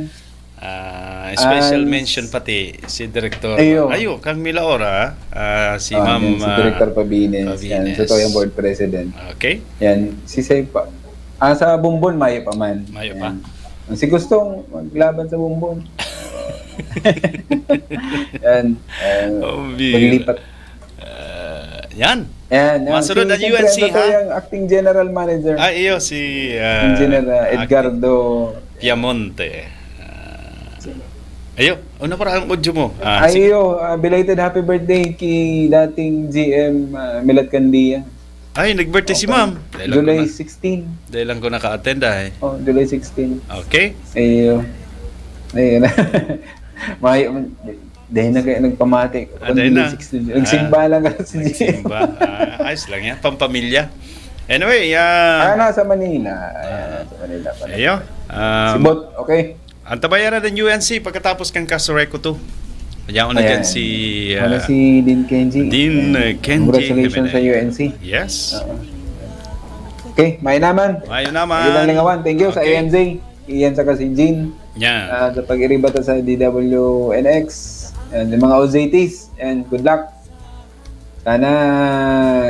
Ah, Special Ah, mention pati si Director. Ayo. Ayo, kang Milaora, ah, si Ah, Ma'am, yan, si ah, Director Pabines. Yan, Pabines. Sa to yung board president. Okay. Yan, si Sir pa. Ah, sa Bumbon, mayo pa man. Mayo pa. Yan. Si Gustong, maglaban sa Bumbon. Yan, ah, Oh, bira. Maglipat. Ah, yan. Yan, yan. Masunod Si, ang siyempre, U N C, ang totoo ha? Yung acting general manager. Ah, iyo, si, ah, Engineer, ah, acting Edgardo. Piamonte. Ah, ayo, una para ang audio mo. Ah, sige. Ayo, ah, belated happy birthday kay dating G M, ah, Milad Candia. Ay, nag-birthday si Okay. Ma'am. Dahil lang July ko na, sixteen. Dahil lang ko naka-attend, ah, eh. Oh, July sixteen. Okay. Ayo. Ayun. May, dahil na kayo nagpamati. Ah, dahil na. Sixteen. Nagsimba Ah, lang kasi. Nagsimba. Ah, ayos lang yan. Pampamilya. Anyway, ah, Ah, nasa Manila. Ayan, Ah. nasa Manila pala. Ayo. Um, Si Bot, okay. Antabayanan ng U N C pagkatapos kan Kaso Reco two. Ayan, Ayan. Dyan si, Wala ah, si Dean Kenji. Dean, Ayan. uh, Kenji Congratulations Jimenez. Sa U N C. Yes. Oo. Okay, may naman. May naman. Yun ang lingawan. Thank you sa Okay. A M Z. Iyan saka si Jean. Yan. Ah, sa pag-iriba ta sa D W N X. And yung mga O J Ts. And good luck. Sana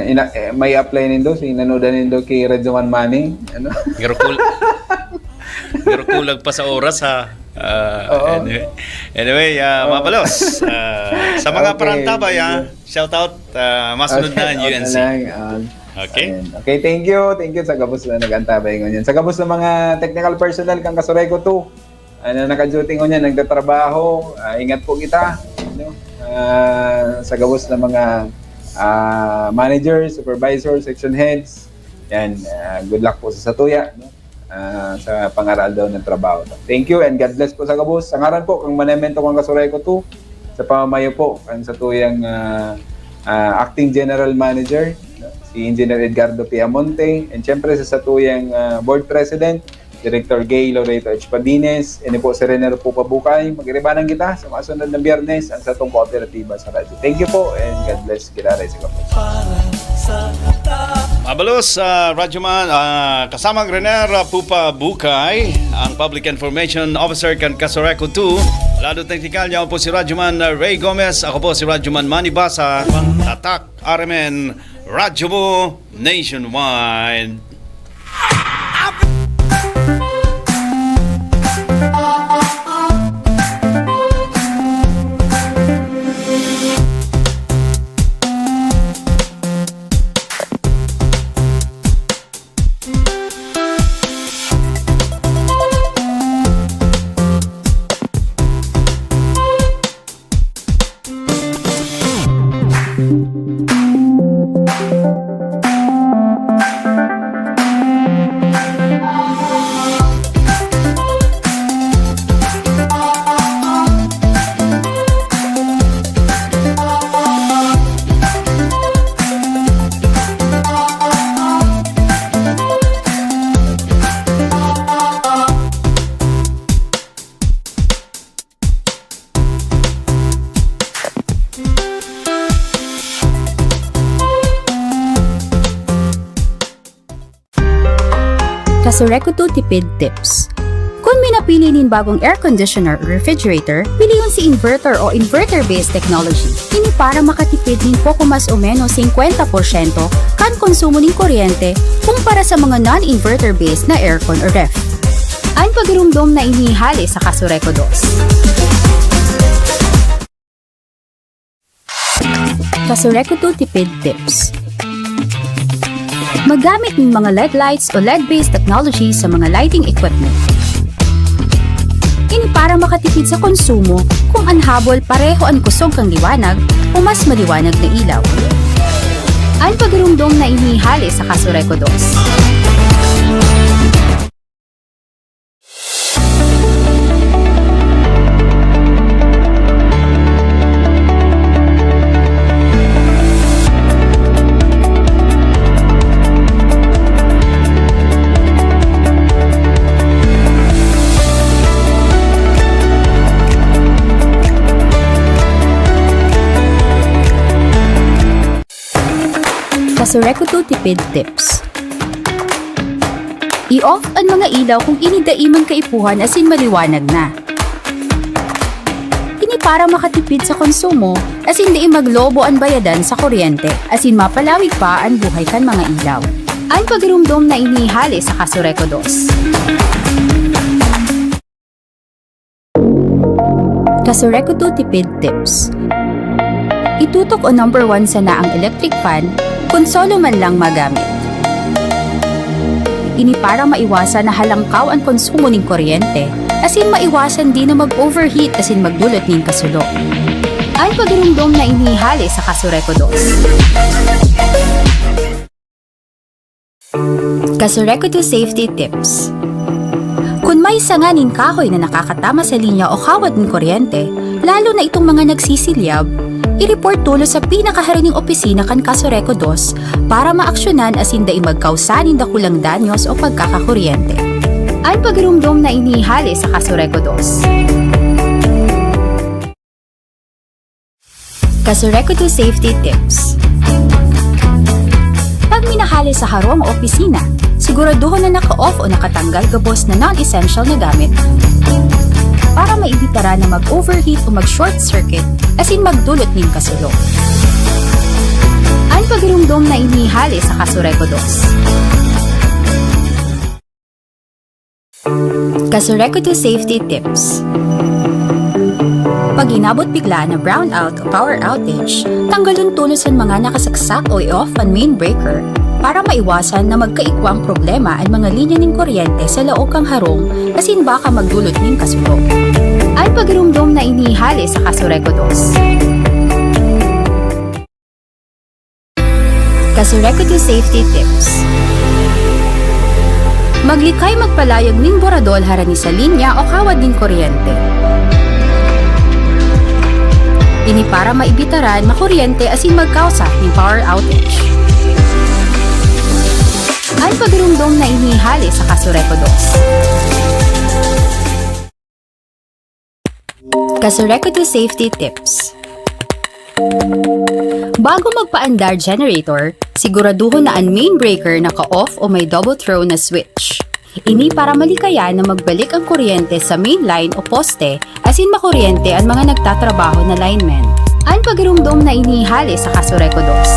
ina-, eh, may apply nindo, si nanodan nindo kay Radyo Man Manny. Ano? Pero kul-, pero kulang pa sa oras, ha? Ah, Oo. Anyway. Anyway, ah, Oo. Mabalos, ah, sa mga Okay, parantabay, thank ah, you. shout out, ah, masunod Okay, na ang out na U N C. lang, ah, Okay. Ayan. Okay, thank you. Thank you sa gabos na nag-antabay ngunyan. Sa gabos ng mga technical personnel kang Kaso Reco two, ah, na naka-duty ngunyan, nagtatrabaho, ah, ingat po kita, no? Ah, sa gabos ng mga, ah, manager, supervisor, section heads, yan, ah, good luck po sa satuya, no? Ah, sa pangaraldaw ng trabaho. Thank you and God bless po sa gabos. Sa ngaran po kang Manemento kang Kaso Reco two, sa pamamayo po kan satuyang, ah, ah, acting general manager, no? Si Engineer Edgardo Piamonte, and syempre sa satuyang, ah, board president, Director Gay Loreto H. Pabines, ini po si Rene Rupo Pabukay. Mag-iribanan kita sa masunod na Biyernes, ang satong kooperatiba sa radyo. Thank you po and God bless. Giraray sa kapatid. Mabalos, ah, Radyo Man, ah, kasamang Rene Rupo Pabukay, ang Public Information Officer kan Kaso Reco two. Lado teknikal niya po si Radyo Man, ah, Ray Gomez. Ako po si Radyo Man Manny Basa. Tatak R M N, Radyo Mo Nationwide. Kasureku two Tipid Tips. Kun minapili nin bagong air conditioner o refrigerator, pilion si inverter o inverter-based technology. Ini para makatipid nin poko mas o menos singkwenta porsyento kan konsumo nin kuryente kumpara sa mga non-inverter-based na aircon o ref. An pagirumdom na ini hale sa Kasureku dos. Kasureku two Tipid Tips. Maggamit ng mga led lights o led-based technology sa mga lighting equipment. Ini para makatipid sa konsumo kung an habol pareho an kusog kan liwanag o mas maliwanag na ilaw. An pagirumdom na ini hale sa Kasureku dos. Kasureku two Tipid Tips. I-off an mga ilaw kung ini dai man kaipuhan asin maliwanag na. Ini para makatipid sa konsumo, asin dai maglobo an bayadan sa kuryente, asin mapalawig pa an buhay kan mga ilaw. An pagirumdom na ini hale sa Kasureco dos. Kasureco two Tipid Tips. Itutok o number one sana ang electric fan kun solo man lang magamit. Ini para maiwasan na halangkaw an konsumo nin kuryente, asin maiwasan din na mag-overheat asin magdulot nin kasulo. An pagirumdom na ini hale sa Kasureco dos. Kasureco two Safety Tips. Kun may sanga nin kahoy na nakakatama sa linya o kawad nin kuryente, lalo na itong mga nagsisilyab, i-report tolos sa pinakaharaning opisina kan Kasureco dos para maaksyonan asin dai magkausa nin dakulang danyos o pagkakakuryente. An pagirumdom na ini hale sa Kasureco dos. Kasureco two Safety Tips. Pag minahale sa harong o opisina, siguraduhon na naka-off o nakatanggal gabos na non-essential na gamit para maibitara na mag-overheat o mag-short circuit asin magdulot nin kasulo. An pagirumdom na ini hale sa Kasureco dos. Kasureco two Safety Tips. Pag inabot bigla na brownout o power outage, tanggalon tolos an mga nakasaksak o i-off an main breaker para maiwasan na magkaikwang problema an mga linya nin kuryente sa laog kan harong asin baka magdulot nin kasulo. An pagirumdom na ini hale sa Kasureco dos. Kasureco two Safety Tips. Maglikay magpalayog nin boradol harani sa linya o kawad nin kuryente. Ini para maibitaran makuryente asin magkausa nin power outage. An pagirumdom na ini hale sa Kasureco dos. Kasureco two Safety Tips. Bago magpaandar generator, siguraduhon na an main breaker naka-off o may double throw na switch. Ini para malikayan na magbalik ang kuryente sa main line o poste asin makuryente an mga nagtatrabaho na linemen. An pagirumdom na ini hale sa Kasureco dos.